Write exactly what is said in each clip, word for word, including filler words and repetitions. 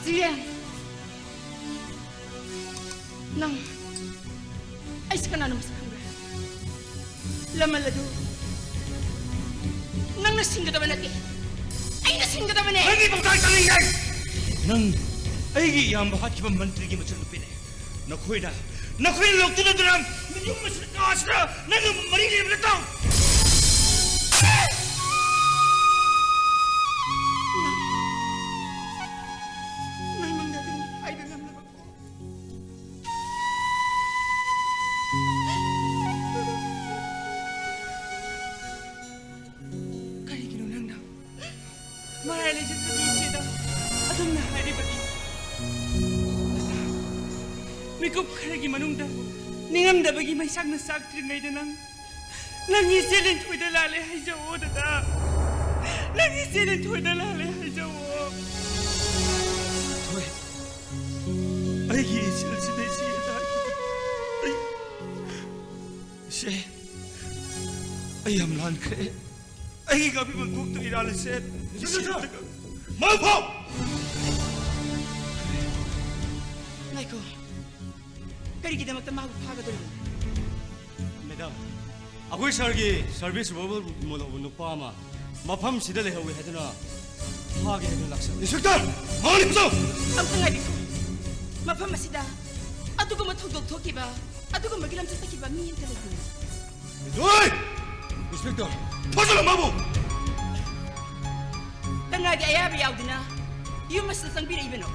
ꯆꯤꯔꯦꯟ, ꯅꯪ ꯑꯩꯁꯦ ꯀꯅꯥꯅꯣ ꯃꯁꯛ ꯈꯪꯕ꯭ꯔꯥ? ꯂꯃꯟ ꯑꯗꯨ ꯅꯪꯅ ꯁꯤꯟꯒꯗꯕ ꯅꯠꯇꯦ, ꯑꯩꯅ ꯁꯤꯟꯒꯗꯕꯅꯦ꯫ ꯅꯪꯒꯤ ꯄꯪꯇꯥꯏ ꯇꯥꯅꯤꯡꯗꯦ꯫ ꯅꯪ ꯑꯩꯒꯤ ꯏꯌꯥꯝꯕ ꯍꯥꯠꯈꯤꯕ ꯃꯟꯇ꯭ꯔꯤꯒꯤ ꯃꯆꯟꯅꯨꯄꯤꯅꯦ꯫ ꯅꯈꯣꯏꯅ, ꯅꯈꯣꯏꯅ ꯂꯧꯇꯨꯅꯗꯨꯅ ꯌꯨꯝ ꯑꯁꯤꯗ, ꯀꯥ ꯑꯁꯤꯗ ꯅꯪꯒ ꯃꯔꯤ ꯂꯩꯅꯕ ꯅꯠꯇ꯭ꯔꯣ? ꯅꯪ ꯃꯪꯗ ꯑꯗꯨꯝ ꯍꯥꯏꯕ ꯉꯝꯅꯕ꯫ ꯀꯔꯤꯒꯤꯅꯣ ꯅꯪꯅ ꯃꯔꯥꯏ ꯂꯩꯖꯗ꯭ꯔꯕꯤ ꯏꯆꯦꯗ ꯑꯗꯨꯝꯅ ꯍꯥꯏꯔꯤꯕꯗꯤ? ꯃꯤꯀꯨꯞ ꯈꯔꯒꯤ ꯃꯅꯨꯡꯗ ꯅꯤꯡꯉꯝꯗꯕꯒꯤ ꯃꯩꯁꯥꯛꯅ ꯆꯥꯛꯇ꯭ꯔꯤꯉꯩꯗ ꯅꯪ, ꯅꯪ ꯏꯆꯦ ꯂꯤꯟꯊꯣꯏꯗ ꯂꯥꯜꯂꯦ ꯍꯥꯏꯖꯧꯑꯣ ꯗꯗꯥ꯫ ꯅꯪ ꯏꯆꯦ ꯂꯤꯟꯊꯣꯏꯗ ꯂꯥꯜꯂꯦ ꯍꯥꯏꯖꯧꯑꯣ꯫ ꯊꯣꯏ, ꯑꯩꯒꯤ ꯏꯆꯦꯜꯁꯤꯗ ꯏꯆꯦ ꯍꯥꯏꯈꯤꯕ꯫ ꯑꯩ, ꯏꯆꯦ, ꯑꯩ ꯌꯥꯝ ꯂꯥꯟꯈ꯭ꯔꯦ꯫ ꯑꯩꯒꯤ ꯉꯥꯛꯄꯤꯐꯝ ꯊꯣꯛꯇ꯭ꯔꯦ ꯏꯔꯥꯜꯂꯤꯁꯦ꯫ ꯃꯥꯡꯐꯥꯎ! ꯉꯥꯏꯈꯣ꯫ ꯀꯔꯤꯒꯤꯗꯃꯛꯇ ꯃꯥꯕꯨ ꯐꯥꯒꯗꯧꯔꯤꯕꯅꯣ? ꯃꯦꯗꯥꯝ, ꯑꯩꯈꯣꯏ ꯁꯥꯔꯒꯤ ꯁꯥꯔꯚꯤꯁ ꯔꯤꯚꯣꯜꯚꯔ ꯃꯣꯟ ꯂꯧꯕ ꯅꯨꯄꯥ ꯑꯃ ꯃꯐꯝꯁꯤꯗ ꯂꯩꯍꯧꯋꯤ ꯍꯥꯏꯗꯨꯅ ꯐꯥꯒꯦ ꯍꯥꯏꯗꯨꯅ ꯂꯥꯛꯆꯕꯅꯤ꯫ ꯏꯟꯁꯄꯦꯛꯇꯔ! ꯃꯉꯣꯟꯗ ꯄꯨꯁꯧ! ꯑꯝꯇ ꯉꯥꯏꯕꯤꯈꯣ꯫ ꯃꯐꯝ ꯑꯁꯤꯗ ꯑꯗꯨꯒꯨꯝꯕ ꯊꯧꯗꯣꯛ ꯊꯣꯛꯈꯤꯕ, ꯑꯗꯨꯒꯨꯝꯕꯒꯤ ꯂꯝꯆꯠ ꯆꯠꯈꯤꯕ ꯃꯤ ꯑꯝꯇ ꯂꯩꯇꯦ꯫ ꯂꯣꯏ! ꯏꯟꯁꯄꯦꯛꯇꯔ! ꯊꯣꯛꯆꯜꯂꯣ ꯃꯥꯕꯨ! ꯀꯅꯥꯒꯤ ꯑꯌꯥꯕ ꯌꯥꯎꯗꯅ ꯌꯨꯝ ꯑꯁꯤꯗ ꯆꯪꯕꯤꯔꯛꯏꯕꯅꯣ?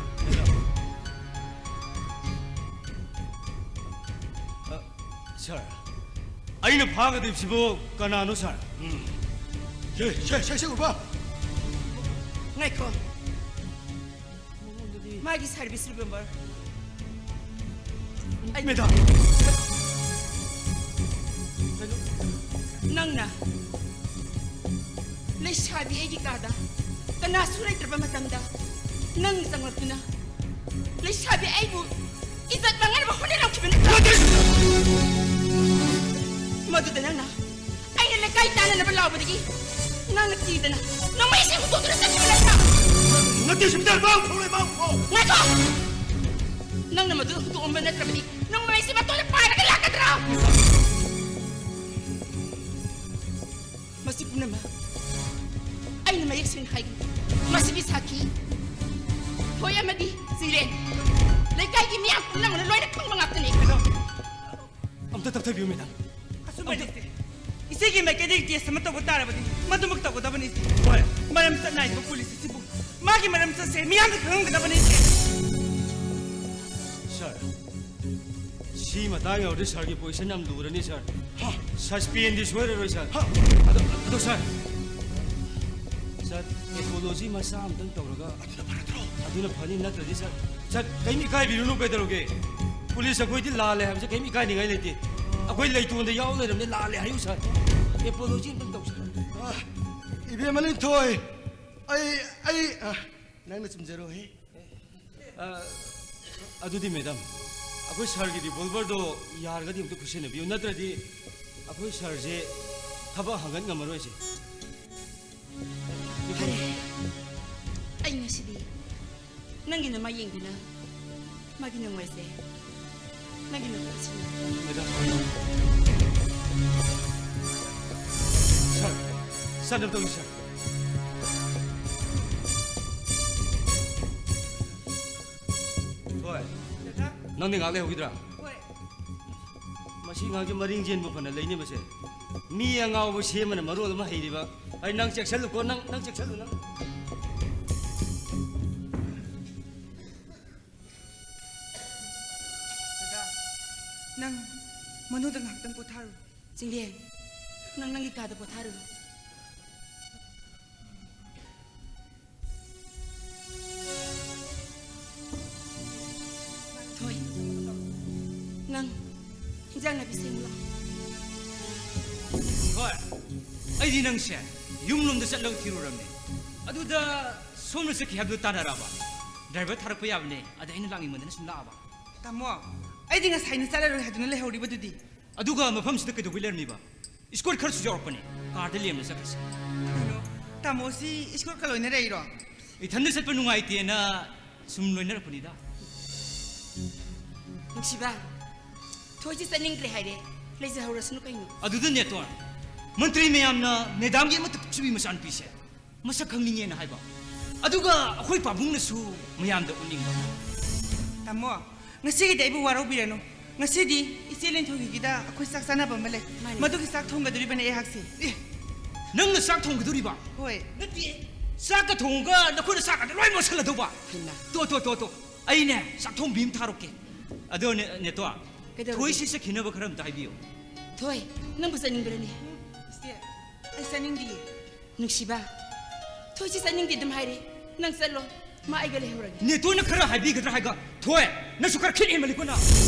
ꯑ, ꯁꯥꯔ, ꯑꯩꯅ ꯐꯥꯒꯗꯧꯔꯤꯕꯁꯤꯕꯨ ꯀꯅꯥꯅꯣ, ꯁꯥꯔ? ꯎꯝ꯫ ꯁꯦ, ꯁꯦ, ꯁꯦ, ꯁꯦ, ꯎꯕ! ꯉꯥꯏꯈꯣ꯫ ꯃꯥꯒꯤ ꯁꯥꯔꯚꯤꯁ ꯔꯤꯚꯣꯜꯚꯔ꯫ ꯑꯩ ꯃꯦꯗꯥꯝ! ꯅꯪꯅ ꯂꯩꯁꯥꯕꯤ ꯑꯩꯒꯤ ꯀꯥꯗ ꯀꯅꯥꯁꯨ ꯂꯩꯇ꯭ꯔꯕ ꯃꯇꯝꯗ ꯅꯪ ꯆꯪꯂꯛꯇꯨꯅ ꯂꯩꯁꯥꯕꯤ ꯑꯩꯕꯨ ꯏꯖꯠ ꯃꯥꯡꯍꯟꯅꯕ ꯍꯣꯠꯅꯔꯛꯈꯤꯕ ꯅꯠꯇ꯭ꯔꯥ? ꯅꯠꯇꯦ! ꯃꯗꯨꯗ ꯅꯪꯅ ꯑꯩꯅ ꯂꯩꯀꯥꯏ ꯇꯥꯟꯅꯅꯕ ꯂꯥꯎꯕꯗꯒꯤ ꯅꯪꯅ ꯀꯤꯗꯅ ꯅꯣꯡꯃꯩꯁꯦ ꯍꯨꯟꯗꯣꯛꯇꯨꯅ ꯆꯠꯈꯤꯕ ꯅꯠꯇ꯭ꯔꯥ? ꯅꯠꯇꯦ, ꯁꯨꯝꯇ ꯃꯥꯡ ꯐꯧꯔꯦ, ꯃꯥꯡ ꯐꯧ! ꯅꯪꯅ ꯃꯗꯨ ꯍꯨꯟꯗꯣꯛꯑꯝꯕ ꯅꯠꯇ꯭ꯔꯕꯗꯤ ꯅꯪ ꯃꯩꯁꯤ ꯃꯇꯣꯟꯗ ꯄꯥꯏꯔꯒ ꯂꯥꯛꯀꯗ꯭ꯔꯥ? ꯃꯁꯤ ꯄꯨꯝꯅꯃꯛ ꯑꯩꯅ ꯃꯌꯦꯛ ꯁꯦꯡꯅ ꯍꯥꯏꯒꯅꯤ꯫ ꯃꯁꯤꯒꯤ ꯁꯥꯈꯤ ꯊꯣꯏ ꯑꯃꯗꯤ ꯆꯤꯡꯂꯦꯟ ꯂꯩꯀꯥꯏꯒꯤ ꯃꯤꯌꯥꯝ ꯄꯨꯝꯅꯃꯛꯅ ꯂꯣꯏꯅ ꯈꯪꯕ ꯉꯥꯛꯇꯅꯤ꯫ ꯑꯝꯇ ꯇꯞꯊꯕꯤꯌꯨ, ꯃꯦꯗꯥꯝ꯫ ꯑꯆꯨꯝꯕꯅꯤ, ꯏꯆꯦ꯫ ꯏꯆꯦꯒꯤ ꯃꯥꯏꯀꯩꯗꯒꯤ ꯇꯦꯁ ꯑꯃ ꯇꯧꯕ ꯇꯥꯔꯕꯗꯤ ꯃꯗꯨꯃꯛ ꯇꯧꯒꯗꯕꯅꯤ, ꯏꯆꯦ꯫ ꯍꯣꯏ꯫ ꯃꯔꯝ ꯆꯠ ꯅꯥꯏꯗꯕ ꯄꯨꯂꯤꯁ ꯑꯁꯤꯕꯨ ꯃꯥꯒꯤ ꯃꯔꯝ ꯆꯠꯁꯦ ꯃꯤꯌꯥꯝꯗ ꯈꯪꯍꯟꯒꯗꯕꯅꯤ, ꯏꯆꯦ꯫ ꯁꯥꯔ, ꯁꯤ ꯃꯇꯥꯡ ꯌꯧꯔꯗꯤ ꯁꯥꯔꯒꯤ ꯄꯣꯖꯤꯁꯟ ꯌꯥꯝ ꯂꯨꯔꯅꯤ, ꯁꯥꯔ꯫ ꯍꯥ? ꯁꯁꯄꯦꯟꯗꯤ ꯁꯣꯏꯔꯔꯣꯏ, ꯁꯥꯔ꯫ ꯍꯥ? ꯑꯗꯣ, ꯑꯗꯣ, ꯁꯥꯔ, ꯁꯥꯔ, ꯑꯦꯄꯣꯂꯣꯖꯤ ꯃꯆꯥ ꯑꯝꯇꯪ ꯇꯧꯔꯒ ꯑꯗꯨꯅ ꯐꯔꯗ꯭ꯔꯣ? ꯑꯗꯨꯅ ꯐꯅꯤ, ꯅꯠꯇ꯭ꯔꯗꯤ, ꯁꯥꯔ, ꯁꯥꯔ, ꯀꯩꯝ ꯏꯀꯥꯏꯕꯤꯔꯨꯅꯨ, ꯀꯩꯗꯧꯔꯒꯦ? ꯄꯨꯂꯤꯁ ꯑꯩꯈꯣꯏꯗꯤ ꯂꯥꯜꯂꯦ ꯍꯥꯏꯕꯁꯦ ꯀꯩꯝ ꯏꯀꯥꯏꯅꯤꯡꯉꯥꯏ ꯂꯩꯇꯦ꯫ ꯑꯩꯈꯣꯏ ꯂꯩꯇꯣꯟꯗ ꯌꯥꯎ ꯂꯩꯔꯕꯅꯦ, ꯂꯥꯜꯂꯦ ꯍꯥꯏꯌꯨ, ꯁꯥꯔ꯫ ꯑꯦꯄꯣꯂꯣꯖꯤ ꯑꯝꯇꯪ ꯇꯧꯁꯤ꯫ ꯑ, ꯏꯕꯦꯝꯃ ꯂꯤꯟꯊꯣꯏ, ꯑꯩ, ꯑꯩ, ꯑ, ꯅꯪꯅ ꯆꯨꯝꯖꯔꯣꯍꯦ꯫ ꯑ, ꯑꯗꯨꯗꯤ, ꯃꯦꯗꯥꯝ, ꯑꯩꯈꯣꯏ ꯁꯥꯔꯒꯤ ꯔꯤꯚꯣꯜꯚꯔꯗꯣ ꯌꯥꯔꯒꯗꯤ ꯑꯝꯇ ꯈꯨꯠꯁꯤꯟꯅꯕꯤꯌꯨ, ꯅꯠꯇ꯭ꯔꯗꯤ ꯑꯩꯈꯣꯏ ꯁꯥꯔꯁꯦ ꯊꯕꯛ ꯍꯪꯒꯠ ꯉꯝꯃꯔꯣꯏꯁꯦ꯫ ꯐꯔꯦ꯫ ꯑꯩ ꯉꯁꯤꯗꯤ ꯅꯪꯒꯤ ꯅꯃꯥꯏ ꯌꯦꯡꯗꯨꯅ ꯃꯥꯒꯤ ꯅꯨꯡꯉꯥꯏꯖꯩ꯫ ꯃꯥꯒꯤ ꯅꯨꯡꯉꯥꯏꯖꯩ꯫ ꯃꯦꯗꯥꯝ꯫ ꯁꯥꯔ, ꯁꯥꯔ, ꯑꯝꯇ ꯇꯧꯁꯤ, ꯁꯥꯔ꯫ ꯍꯣꯏ꯫ ꯗꯗꯥ꯫ ꯅꯪꯗꯤ ꯉꯥꯏꯍꯥꯛ ꯂꯩꯍꯧꯈꯤꯗ꯭ꯔꯥ? ꯍꯣꯏ꯫ ꯃꯁꯤ ꯑꯉꯥꯡꯁꯦ ꯃꯔꯤꯡ ꯆꯦꯟꯕ ꯐꯅ ꯂꯩꯅꯦ ꯃꯁꯦ꯫ ꯃꯤ ꯑꯉꯥꯎꯕ ꯁꯦꯝꯕꯅ ꯃꯔꯣꯜ ꯑꯃ ꯍꯩꯔꯤꯕ꯫ ꯑꯩ, ꯅꯪ ꯆꯦꯛꯁꯜꯂꯨꯀꯣ, ꯅꯪ, ꯅꯪ ꯆꯦꯛꯁꯜꯂꯨ, ꯅꯪ꯫ ꯗꯗꯥ, ꯅꯪ ꯃꯅꯨꯡꯗ ꯉꯥꯏꯍꯥꯛꯇꯪ ꯄꯣꯊꯥꯔꯨ꯫ ꯆꯤꯡꯂꯦꯟ, ꯅꯪ ꯅꯪꯒꯤ ꯀꯥꯗ ꯄꯣꯊꯥꯔꯨꯔꯣ꯫ ꯊꯣꯏ, ꯅꯪ ꯏꯟꯖꯥꯡ ꯅꯥꯄꯤ ꯁꯦꯝꯃꯨ ꯂꯥꯎ꯫ ꯍꯣꯏ, ꯑꯩꯗꯤ ꯅꯪꯁꯦ ꯌꯨꯝꯂꯣꯝꯗ ꯆꯠꯂꯒ ꯊꯤꯔꯨꯔꯕꯅꯦ꯫ ꯑꯗꯨꯗ ꯁꯣꯝꯅ ꯆꯠꯈꯤ ꯍꯥꯏꯕꯗꯨ ꯇꯥꯟꯅꯔꯛꯑꯕ? ꯗ꯭ꯔꯥꯏꯚꯔ ꯊꯥꯔꯛꯄ ꯌꯥꯕꯅꯦ, ꯑꯗ ꯑꯩꯅ ꯂꯥꯛꯅꯤꯡꯃꯟꯗꯅ ꯁꯨꯝ ꯂꯥꯛꯑꯕ꯫ ꯇꯥꯃꯣ, ꯑꯩꯗꯤ ꯉꯁꯥꯏꯅ ꯆꯠꯂꯔꯣꯏ ꯍꯥꯏꯗꯨꯅ ꯂꯩꯍꯧꯔꯤꯕꯗꯨꯗꯤ꯫ ꯑꯗꯨꯒ ꯃꯐꯝꯁꯤꯗ ꯀꯩꯗꯧꯕꯩ ꯂꯩꯔꯝꯃꯤꯕ? ꯏꯁꯀꯣꯔꯠ ꯈꯔꯁꯨ ꯌꯥꯎꯔꯛꯄꯅꯦ꯫ ꯀꯥꯔꯗ ꯂꯦꯝꯅ ꯆꯠꯈ꯭ꯔꯁꯤ꯫ ꯀꯩꯅꯣ? ꯇꯥꯃꯣꯁꯤ ꯏꯁꯀꯣꯔꯠꯀ ꯂꯣꯏꯅꯔꯛꯏꯔꯣ? ꯏꯊꯟꯗ ꯆꯠꯄ ꯅꯨꯡꯉꯥꯏꯇꯦꯅ ꯁꯨꯝ ꯂꯣꯏꯅꯔꯛꯄꯅꯤꯗ꯫ ꯅꯨꯡꯁꯤꯕ, ꯊꯣꯏꯁꯤ ꯆꯠꯅꯤꯡꯗ꯭ꯔꯦ ꯍꯥꯏꯔꯦ, ꯂꯩꯖꯍꯧꯔꯁꯅꯨ ꯀꯩꯅꯣ꯫ ꯑꯗꯨꯗ ꯅꯦꯇꯣꯟ, ꯃꯟꯇ꯭ꯔꯤ ꯃꯌꯥꯝꯅ ꯃꯦꯗꯥꯝꯒꯤ ꯑꯃꯠꯇ ꯄꯣꯛꯆꯕꯤ ꯃꯆꯥꯅꯨꯄꯤꯁꯦ ꯃꯁꯛ ꯈꯪꯅꯤꯡꯉꯦꯅ ꯍꯥꯏꯕ, ꯑꯗꯨꯒ ꯑꯩꯈꯣꯏ ꯄꯥꯕꯨꯡꯅꯁꯨ ꯃꯌꯥꯝꯗ ꯎꯠꯅꯤꯡꯕ꯫ ꯇꯥꯃꯣ, ꯉꯁꯤꯒꯤꯗꯤ ꯑꯩꯕꯨ ꯋꯥꯔꯧꯕꯤꯔꯅꯨ꯫ ꯉꯁꯤꯗꯤ ꯏꯆꯦ ꯂꯦꯟꯊꯣꯏꯒꯤꯗ ꯑꯩꯈꯣꯏ ꯆꯥꯛ ꯆꯥꯅꯕ ꯑꯃ ꯂꯩ꯫ ꯃꯥꯅꯤ꯫ ꯃꯗꯨꯒꯤ ꯆꯥꯛ ꯊꯣꯡꯒꯗꯧꯔꯤꯕꯅꯦ ꯑꯩꯍꯥꯛꯁꯦ꯫ ꯑꯦ, ꯅꯪꯅ ꯆꯥꯛ ꯊꯣꯡꯒꯗꯧꯔꯤꯕ? ꯍꯣꯏ꯫ ꯅꯠꯇꯦ, ꯆꯥꯛꯀ ꯊꯣꯡꯉꯒ ꯅꯈꯣꯏꯅ ꯆꯥꯛꯀꯗ ꯂꯣꯏ ꯃꯣꯠꯁꯜꯂꯗꯧꯕ꯫ ꯍꯩꯃꯥ꯫ ꯇꯣ, ꯇꯣ, ꯇꯣ, ꯇꯣ꯫ ꯑꯩꯅꯦ ꯆꯥꯛꯊꯣꯡꯕꯤ ꯑꯃ ꯊꯥꯔꯛꯀꯦ꯫ ꯑꯗꯣ ꯅꯦ-, ꯅꯦꯇꯣ, ꯀꯩꯗꯧꯔꯒꯦ? ꯊꯣꯏꯁꯤ ꯆꯠꯈꯤꯅꯕ ꯈꯔ ꯑꯝꯇ ꯍꯥꯏꯕꯤꯌꯨ꯫ ꯊꯣꯏ, ꯅꯪꯕꯨ ꯆꯠꯅꯤꯡꯕ꯭ꯔꯅꯦ? ꯏꯆꯦ, ꯑꯩ ꯆꯠꯅꯤꯡꯗꯤꯌꯦ꯫ ꯅꯨꯡꯁꯤꯕ, ꯊꯣꯏꯁꯤ ꯆꯠꯅꯤꯡꯗꯦ ꯑꯗꯨꯝ ꯍꯥꯏꯔꯦ꯫ ꯅꯪ ꯆꯠꯂꯣ, ꯃꯥ ꯑꯩꯒ ꯂꯩꯍꯧꯔꯒꯦ꯫ ꯅꯦꯇꯣꯅ ꯈꯔ ꯍꯥꯏꯕꯤꯒꯗ꯭ꯔꯥ ꯍꯥꯏꯒ, ꯊꯣꯏ, ꯅꯪꯁꯨ ꯈꯔ ꯈꯤꯠ ꯍꯦꯟꯃꯜꯂꯤꯀꯣ ꯅꯪ꯫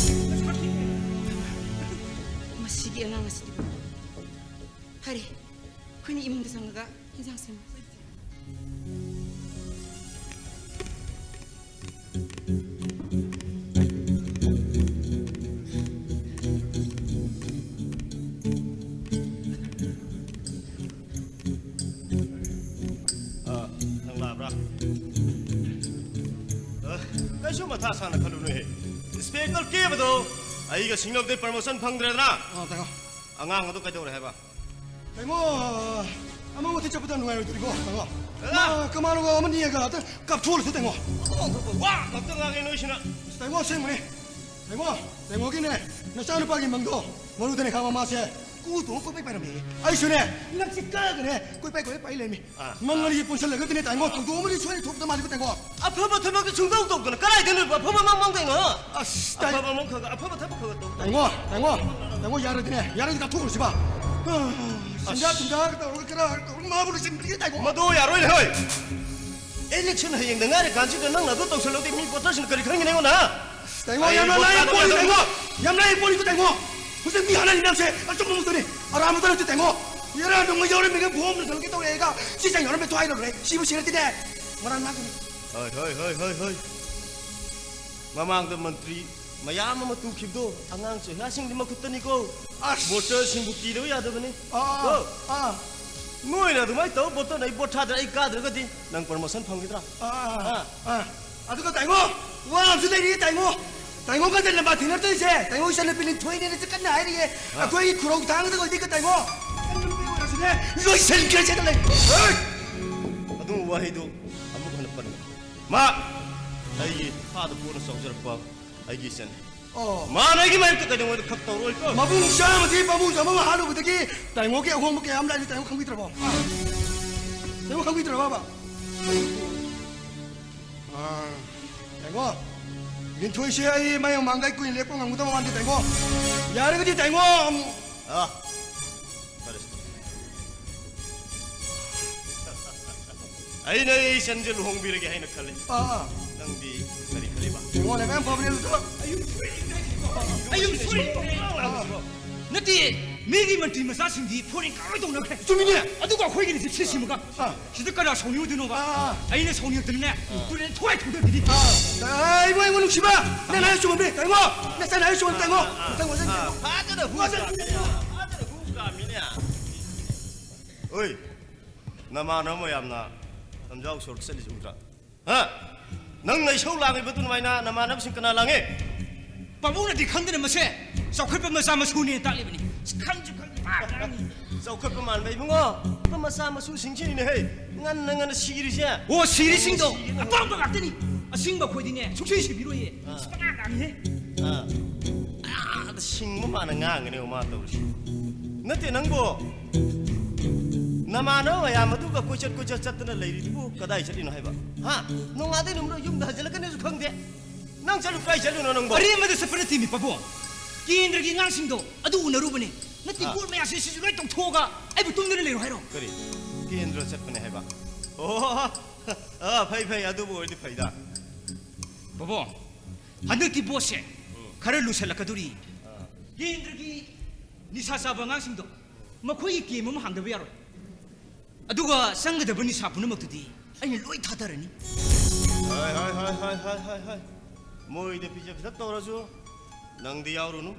ꯅꯪꯁꯨ ꯈꯔ ꯈꯤꯠ ꯍꯦꯟꯃꯜꯂꯤ꯫ ꯃꯁꯤꯒꯤ ꯑꯉꯥꯡ ꯑꯁꯤꯗꯤꯕ꯫ ꯐꯔꯦ, ꯑꯩꯈꯣꯏꯅ ꯏꯃꯨꯡꯗ ꯆꯪꯉꯒ ꯏꯟꯖꯥꯡ ꯁꯦꯝꯃꯨ꯫ ꯑ, ꯅꯪ ꯂꯥꯛꯑꯕ꯭ꯔꯥ? ꯑ, ꯀꯩꯁꯨ ꯃꯊꯥ ꯁꯥꯅ ꯈꯜꯂꯨꯅꯨꯍꯦ꯫ ꯏꯟꯁꯄꯦꯛꯇꯔ ꯀꯦꯕꯗꯣ ꯑꯩꯒ ꯁꯤꯡꯅꯕꯗꯩ ꯄ꯭ꯔꯃꯣꯁꯟ ꯐꯪꯗ꯭ꯔꯦꯗꯅ꯫ ꯑ, ꯇꯥꯏꯉꯣ꯫ ꯑꯉꯥꯡ ꯑꯗꯣ ꯀꯩꯗꯧꯔꯦ ꯍꯥꯏꯕ? ꯇꯥꯏꯉꯣ, ꯑꯃ ꯃꯊꯛ ꯆꯠꯄꯗ ꯅꯨꯡꯉꯥꯏꯔꯣꯏꯗꯣꯔꯤꯀꯣ, ꯇꯥꯏꯉꯣ꯫ ꯑ? ꯃꯥ ꯀꯃꯥꯟꯗꯣꯒ ꯑꯃ ꯅꯦꯛꯑꯒ ꯑꯝꯇ ꯀꯥꯞꯊꯣꯛꯍꯜꯂꯁꯤ, ꯇꯥꯏꯉꯣ꯫ ꯑꯣꯟꯊꯣꯛꯄ ꯋꯥ ꯉꯥꯛꯇ ꯉꯥꯡꯉꯦ ꯅꯣꯏꯁꯤꯅ꯫ ꯑꯁ, ꯇꯥꯏꯉꯣ, ꯑꯁꯦꯡꯕꯅꯦ꯫ ꯇꯥꯏꯉꯣ, ꯇꯥꯏꯉꯣꯒꯤꯅꯦ, ꯅꯆꯥꯅꯨꯄꯥꯒꯤ ꯃꯪꯗꯣ ꯃꯔꯨꯗꯅꯦ ꯈꯪꯕ ꯃꯥꯁꯦ ꯀꯨ ꯇꯣꯡꯉ ꯀꯣꯏꯄꯥꯏ ꯄꯥꯏꯔꯝꯃꯦ꯫ ꯑꯩꯁꯨꯅꯦ, ꯂꯛꯁꯤ ꯀꯛꯑꯒꯅꯦ ꯀꯣꯏꯄꯥꯏ ꯀꯣꯏꯄꯥꯏ ꯂꯩꯔꯝꯃꯤ꯫ ꯑꯥ꯫ ꯃꯪ ꯑꯅꯤ ꯄꯨꯟꯁꯜꯂꯒꯗꯤꯅꯦ ꯇꯥꯏꯉꯣ, ꯊꯧꯗꯣꯛ ꯑꯃꯗꯤ ꯁꯣꯏꯗꯅ ꯊꯣꯛꯇ ꯃꯥꯜꯂꯤꯀꯣ ꯇꯥꯏꯉꯣ꯫ ꯑꯐꯕ ꯊꯕꯛꯇꯤ ꯁꯨꯡꯇꯧ ꯇꯧꯗꯅ ꯀꯔꯥꯏꯗ ꯂꯣꯏꯕ ꯑꯐꯕ ꯃꯪ ꯃꯪꯗꯣꯏꯅꯣ? ꯑꯁ, ꯇꯥꯏ- ꯑꯐꯕ ꯃꯪ ꯈꯔ ꯈꯔ, ꯑꯐꯕ ꯊꯕꯛ ꯈꯔ ꯈꯔ ꯇꯧ ꯇꯥꯏꯉꯣ꯫ ꯇꯥꯏꯉꯣ, ꯇꯥꯏꯉꯣ, ꯌꯥꯔꯗꯤꯅꯦ, ꯌꯥꯔꯗꯤ ꯀꯥꯞꯊꯣꯛꯎꯔꯁꯤꯕ꯫ ꯁꯤꯡꯗꯥ ꯑꯁ꯫ ꯁꯤꯡꯗꯥ ꯇꯧꯔꯒ ꯈꯔ ꯇꯧꯔꯒ ꯃꯥꯕꯨ ꯂꯣꯏꯁꯤꯟꯕꯤꯔꯒꯦ ꯇꯥꯏꯉꯣ꯫ ꯃꯗꯨ ꯌꯥꯔꯣꯏꯅꯦ ꯍꯣꯏ꯫ ꯏꯂꯦꯛꯁꯟ ꯍꯌꯦꯡꯗ ꯉꯥꯏꯔ ꯀꯥꯟꯁꯤꯗ ꯅꯪꯅ ꯑꯗꯨ ꯇꯧꯁꯜꯂꯗꯤ ꯃꯤ ꯚꯣꯇꯔꯁꯤꯡꯅ ꯀꯔꯤ ꯈꯪꯒꯅꯤ ꯑꯩꯉꯣꯟꯗ? ꯇꯥꯏꯉꯣ, ꯑꯩ ꯌꯥꯝꯅ ꯚꯣꯠ ꯂꯥꯏꯕ ꯀꯥꯞꯄ ꯄꯣꯠꯅꯤ ꯌꯥꯗꯕ꯫ ꯇꯥꯏꯉꯣ꯫ ꯌꯥꯝ ꯂꯥꯏꯕ ꯄꯣꯠꯅꯤꯀꯣ ꯇꯥꯏꯉꯣ꯫ ꯍꯧꯖꯤꯛ ꯃꯤ ꯍꯥꯠꯅꯔꯤ ꯃꯌꯥꯝꯁꯦ ꯑꯆꯨꯝꯕ ꯃꯛꯇꯅꯤ꯫ ꯑꯔꯥꯟꯕꯗ ꯅꯠꯇꯦ ꯇꯥꯏꯉꯣ꯫ ꯏꯔꯥꯟ ꯅꯣꯡꯃꯩ ꯌꯥꯎꯔꯝꯃꯤꯒ ꯕꯣꯝꯅ ꯊꯝꯒꯦ ꯇꯧꯔꯛꯑꯦꯒ ꯁꯤ ꯆꯥꯏ ꯌꯥꯎꯔꯝꯃꯦ ꯊꯋꯥꯏ ꯂꯧꯔꯦ꯫ ꯁꯤꯕꯨ ꯁꯤꯔꯗꯤꯅꯦ꯫ ꯃꯔꯥꯟ ꯉꯥꯛꯇꯅꯤ꯫ ꯍꯣꯏ, ꯍꯣꯏ, ꯍꯣꯏ, ꯍꯣꯏ, ꯍꯣꯏ꯫ ꯃꯃꯥꯡꯗ ꯃꯟꯇ꯭ꯔꯤ ꯃꯌꯥꯝ ꯑꯃ ꯇꯨꯈꯤꯕꯗꯣ ꯑꯉꯥꯡ ꯆꯣꯏꯍꯥꯁꯤꯡꯒꯤ ꯃꯈꯨꯠꯇꯅꯤꯀꯣ꯫ ꯑꯁ! ꯚꯣꯇꯔꯁꯤꯡꯕꯨ ꯀꯤꯗꯕ ꯌꯥꯗꯕꯅꯤ꯫ ꯑꯥ, ꯀꯣ? ꯑꯥ꯫ ꯅꯣꯏꯅ ꯑꯗꯨꯃꯥꯏꯅ ꯇꯧ ꯚꯣꯇꯔꯅ ꯑꯩ ꯚꯣꯠ ꯊꯥꯗ꯭ꯔ ꯑꯩ ꯀꯥꯗ꯭ꯔꯒꯗꯤ ꯅꯪ ꯄ꯭ꯔꯃꯣꯁꯟ ꯐꯪꯒꯗ꯭ꯔꯥ? ꯑꯥ, ꯑꯥ, ꯍꯥ? ꯑꯥ꯫ ꯑꯗꯨꯒ ꯇꯥꯏꯉꯣ, ꯋꯥ ꯑꯃꯁꯨ ꯂꯩꯔꯤ ꯇꯥꯏꯉꯣ꯫ ꯇꯥꯏꯉꯣ ꯀꯟꯗ ꯂꯝꯕꯥ ꯊꯦꯡꯅꯔꯛꯇꯣꯏꯁꯦ, ꯇꯥꯏꯉꯣ ꯏꯆꯟꯅꯨꯄꯤ ꯂꯤꯟꯊꯣꯏꯅꯦꯅ ꯀꯟꯅ ꯍꯥꯏꯔꯤꯌꯦ꯫ ꯑꯩꯈꯣꯏꯒꯤ ꯈꯨꯔꯧ ꯊꯥꯡꯗ ꯑꯣꯏꯗꯤ ꯀ ꯇꯥꯏꯉꯣ ꯏꯆꯟꯅꯨꯄꯤ ꯑꯣꯏꯔꯁꯨꯅꯦ, ꯂꯣꯏꯁꯟꯈ꯭ꯔꯁꯦꯅ ꯂꯩ꯫ ꯑꯗꯨꯒꯨꯝꯕ ꯋꯥꯍꯩꯗꯨ ꯑꯃꯨꯛ ꯍꯟꯅ ꯄꯟꯒꯅꯨ꯫ ꯃꯥ ꯑꯩꯒꯤ ꯏꯈꯥꯗ ꯄꯣꯛꯅ ꯆꯥꯎꯖꯔꯛꯄ ꯑꯩꯒꯤ ꯏꯆꯟ꯫ ꯑꯣ꯫ ꯃꯥꯅ ꯑꯩꯒꯤ ꯃꯥꯌꯣꯛꯇ ꯀꯩꯗꯧꯉꯩꯗ ꯈꯛ ꯇꯧꯔꯣꯏꯀꯣ꯫ ꯃꯕꯨꯡ ꯆꯥꯝꯃꯗꯤ ꯃꯕꯨꯡ ꯑꯃ ꯍꯥꯠꯂꯨꯕꯗꯒꯤ ꯇꯥꯏꯉꯣꯒꯤ ꯑꯍꯣꯡꯕ ꯀꯌꯥ ꯑꯃ ꯂꯥꯛꯏ꯫ ꯇꯥꯏꯉꯣ ꯈꯪꯕꯤꯗ꯭ꯔꯕꯣ? ꯇꯥꯏꯉꯣ ꯈꯪꯕꯤꯗ꯭ꯔꯕꯕ? ꯑꯥ, ꯇꯥꯏꯉꯣ, ꯂꯤꯟꯊꯣꯏꯁꯦ ꯑꯩ ꯃꯥꯏ ꯃꯃꯥꯡꯗ ꯑꯩ ꯀꯨꯏꯅ ꯂꯦꯞꯄ ꯉꯝꯒꯗꯕ ꯃꯥꯟꯗꯦ, ꯇꯥꯏꯉꯣ꯫ ꯌꯥꯔꯒꯗꯤ, ꯇꯥꯏꯉꯣ, ꯑꯃꯨꯛ ꯑꯥ, ꯐꯔꯦ꯫ ꯑꯩꯅ ꯑꯩ ꯏꯆꯟꯁꯦ ꯂꯨꯍꯣꯡꯕꯤꯔꯒꯦ ꯍꯥꯏꯅ ꯈꯜꯂꯦ꯫ ꯑꯥ, ꯑꯥ꯫ ꯅꯪꯗꯤ ꯀꯔꯤ ꯈꯜꯂꯤꯕ? ꯇꯥꯏꯉꯣ, ꯂꯩꯃ ꯌꯥꯝ ꯐꯕꯅꯦ ꯑꯗꯨꯗꯣ꯫ ꯑꯩ ꯌꯨꯝ ꯁꯣꯏꯔꯤꯅꯦ꯫ ꯑꯥ꯫ ꯅꯠꯇꯦ, ꯃꯤꯒꯤ ꯃꯟꯇ꯭ꯔꯤ ꯃꯆꯥꯁꯤꯡꯗꯤ ꯐꯣꯔꯦꯟ ꯀꯥꯔꯣꯏ ꯇꯧꯅꯈ꯭ꯔꯦ꯫ ꯆꯨꯝꯃꯤꯅꯦ꯫ ꯑꯗꯨꯒ ꯑꯩꯈꯣꯏꯒꯤꯅ ꯁꯤ ꯁꯤꯃꯒ꯫ ꯑꯥ꯫ ꯁꯤꯗ ꯀꯅꯥ ꯁꯥꯎꯅꯤꯡꯉꯣꯏꯗꯣꯏꯅꯣꯕ? ꯑꯥ꯫ ꯑꯩꯅ ꯁꯥꯎꯅꯤꯡꯉꯛꯇꯅꯅꯦ, ꯑꯥ, ꯇꯨꯔꯦꯜ ꯊꯋꯥꯏ ꯊꯧꯗꯕꯤꯗꯤ꯫ ꯑꯥ, ꯏꯕꯨꯡ, ꯏꯕꯨꯡ ꯅꯨꯡꯁꯤꯕ, ꯅꯪ ꯍꯥꯏ ꯆꯨꯝꯃꯝꯃꯤ, ꯇꯥꯏꯉꯣ꯫ ꯅꯆꯟ ꯍꯥꯏ ꯆꯨꯝꯃꯝꯃꯤ, ꯇꯥꯏꯉꯣ꯫ ꯑꯥ, ꯑꯥ, ꯃꯊꯪ ꯋꯥꯖꯪ ꯑꯥ, ꯇꯥꯏꯉꯣ꯫ ꯐꯥꯖꯅ ꯍꯨ ꯃꯊꯪ ꯀꯥꯝꯃꯤꯅꯦ꯫ ꯐꯥꯖꯅ ꯍꯨ ꯀꯥꯝꯃꯤꯅꯦ꯫ ꯑꯣꯏ, ꯅꯃꯥꯟꯅꯕ ꯃꯌꯥꯝꯅ ꯂꯝꯖꯥꯎ ꯁꯣꯔꯣꯛ ꯆꯠꯂꯤꯁꯤ ꯎꯗ꯭ꯔꯥ? ꯍꯥ? ꯅꯪꯅ ꯏꯁꯧ ꯂꯥꯡꯉꯤꯕ ꯑꯗꯨꯃꯥꯏꯅ ꯅꯃꯥꯟꯅꯕꯁꯤꯡ ꯀꯅꯥ ꯂꯥꯡꯉꯤ? ꯄꯥꯕꯨꯡꯅꯗꯤ ꯈꯪꯗꯅ ꯃꯁꯦ ꯆꯥꯎꯈꯠꯄ ꯃꯆꯥ ꯃꯁꯨꯅꯦꯅ ꯇꯥꯛꯂꯤꯕꯅꯤ꯫ ꯑꯁ, ꯈꯪꯁꯨ ꯈꯪꯗꯦ, ꯄꯥ ꯉꯥꯡꯉꯤ꯫ ꯆꯥꯎꯈꯠꯄ ꯃꯥꯟꯕ ꯏꯕꯨꯡꯉꯣ, ꯃꯆꯥ ꯃꯁꯨꯁꯤꯡꯁꯤꯅꯤꯅꯦꯍꯦ ꯉꯟꯅ ꯉꯟꯅ ꯁꯤꯔꯤꯁꯦ꯫ ꯑꯣ, ꯁꯤꯔꯤꯁꯤꯡꯗꯣ ꯉꯟꯅ ꯁꯤꯔꯤꯅꯦ꯫ ꯑꯄꯥꯝꯕ ꯉꯥꯛꯇꯅꯤ꯫ ꯑꯁꯤꯡꯕ ꯑꯩꯈꯣꯏꯗꯤꯅꯦ ꯁꯨꯡꯁꯤ ꯁꯤꯕꯤꯔꯣꯏꯌꯦ꯫ ꯑꯥ꯫ ꯑꯁ, ꯄꯉꯥꯡ ꯉꯥꯡꯉꯤꯍꯦ꯫ ꯑꯥ꯫ ꯑꯥꯗ ꯁꯤꯡꯕ ꯃꯥꯅ ꯉꯥꯡꯒꯅꯦꯕ ꯃꯥ ꯇꯧꯔꯤꯁꯦ꯫ ꯅꯠꯇꯦ ꯅꯪꯕꯣ, ꯅꯃꯥꯟꯅꯕ ꯃꯌꯥꯝ ꯑꯗꯨꯒ ꯀꯣꯏꯆꯠ ꯀꯣꯏꯆꯠ ꯆꯠꯇꯅ ꯂꯩꯔꯤꯗꯨꯕꯨ ꯀꯗꯥꯏ ꯆꯠꯂꯤꯅꯣ ꯍꯥꯏꯕ? ꯍꯥ? ꯅꯣꯡꯉꯥꯟꯗꯩ ꯅꯨꯃꯤꯠ ꯌꯨꯝꯗ ꯍꯟꯖꯤꯜꯂꯛꯀꯅꯤꯁꯨ ꯈꯪꯗꯦ꯫ ꯅꯪ ꯆꯠꯂꯨ, ꯀꯥꯏ ꯆꯠꯂꯨꯅꯣ ꯅꯪꯕꯣ? ꯑꯔꯦꯝꯕꯗ ꯆꯠꯄ ꯅꯠꯇꯦ ꯃꯤ ꯄꯥꯕꯨꯡ꯫ ꯀꯦꯟꯗ꯭ꯔꯒꯤ ꯑꯉꯥꯡꯁꯤꯡꯗꯣ ꯑꯗꯨ ꯎꯅꯔꯨꯕꯅꯦ꯫ ꯅꯠꯇꯦ, ꯑꯥ꯫ ꯕꯣꯠ ꯃꯌꯥꯝꯁꯦ ꯁꯤꯁꯨ ꯂꯣꯏ ꯇꯧꯊꯣꯛꯑꯒ ꯑꯩꯕꯨ ꯇꯨꯝꯗꯅ ꯂꯩꯔꯣ ꯍꯥꯏꯔꯣ? ꯀꯔꯤ? ꯀꯦꯟꯗ꯭ꯔ ꯆꯠꯄꯅꯦ ꯍꯥꯏꯕ? ꯑꯣ, ꯑꯥ, ꯐꯩ, ꯐꯩ, ꯑꯗꯨꯕꯨ ꯑꯣꯏꯔꯗꯤ ꯐꯩꯗ꯫ ꯄꯥꯕꯨꯡ, ꯍꯟꯗꯛꯇꯤ ꯕꯣꯠꯁꯦ ꯎꯝ꯫ ꯈꯔ ꯂꯨꯁꯜꯂꯛꯀꯗꯣꯔꯤ꯫ ꯑꯥ꯫ ꯀꯦꯟꯗ꯭ꯔꯒꯤ ꯅꯤꯁꯥ ꯆꯥꯕ ꯑꯉꯥꯡꯁꯤꯡꯗꯣ ꯃꯈꯣꯏꯒꯤ ꯀꯦꯝ ꯑꯃ ꯍꯥꯡꯗꯕ ꯌꯥꯔꯣꯏ꯫ ꯑꯗꯨꯒ ꯆꯪꯒꯗꯕ ꯅꯤꯁꯥ ꯄꯨꯝꯅꯃꯛꯇꯨꯗꯤ ꯑꯩꯅ ꯂꯣꯏ ꯊꯥꯗꯔꯅꯤ꯫ ꯍꯥꯏ, ꯍꯥꯏ, ꯍꯥꯏ, ꯍꯥꯏ, ꯍꯥꯏ, ꯍꯥꯏ, ꯍꯥꯏ꯫ ꯃꯣꯏꯗ ꯄꯤꯖ ꯄꯤꯊꯛ ꯇꯧꯔꯁꯨ ꯅꯪꯗꯤ ꯌꯥꯎꯔꯨꯅꯨ꯫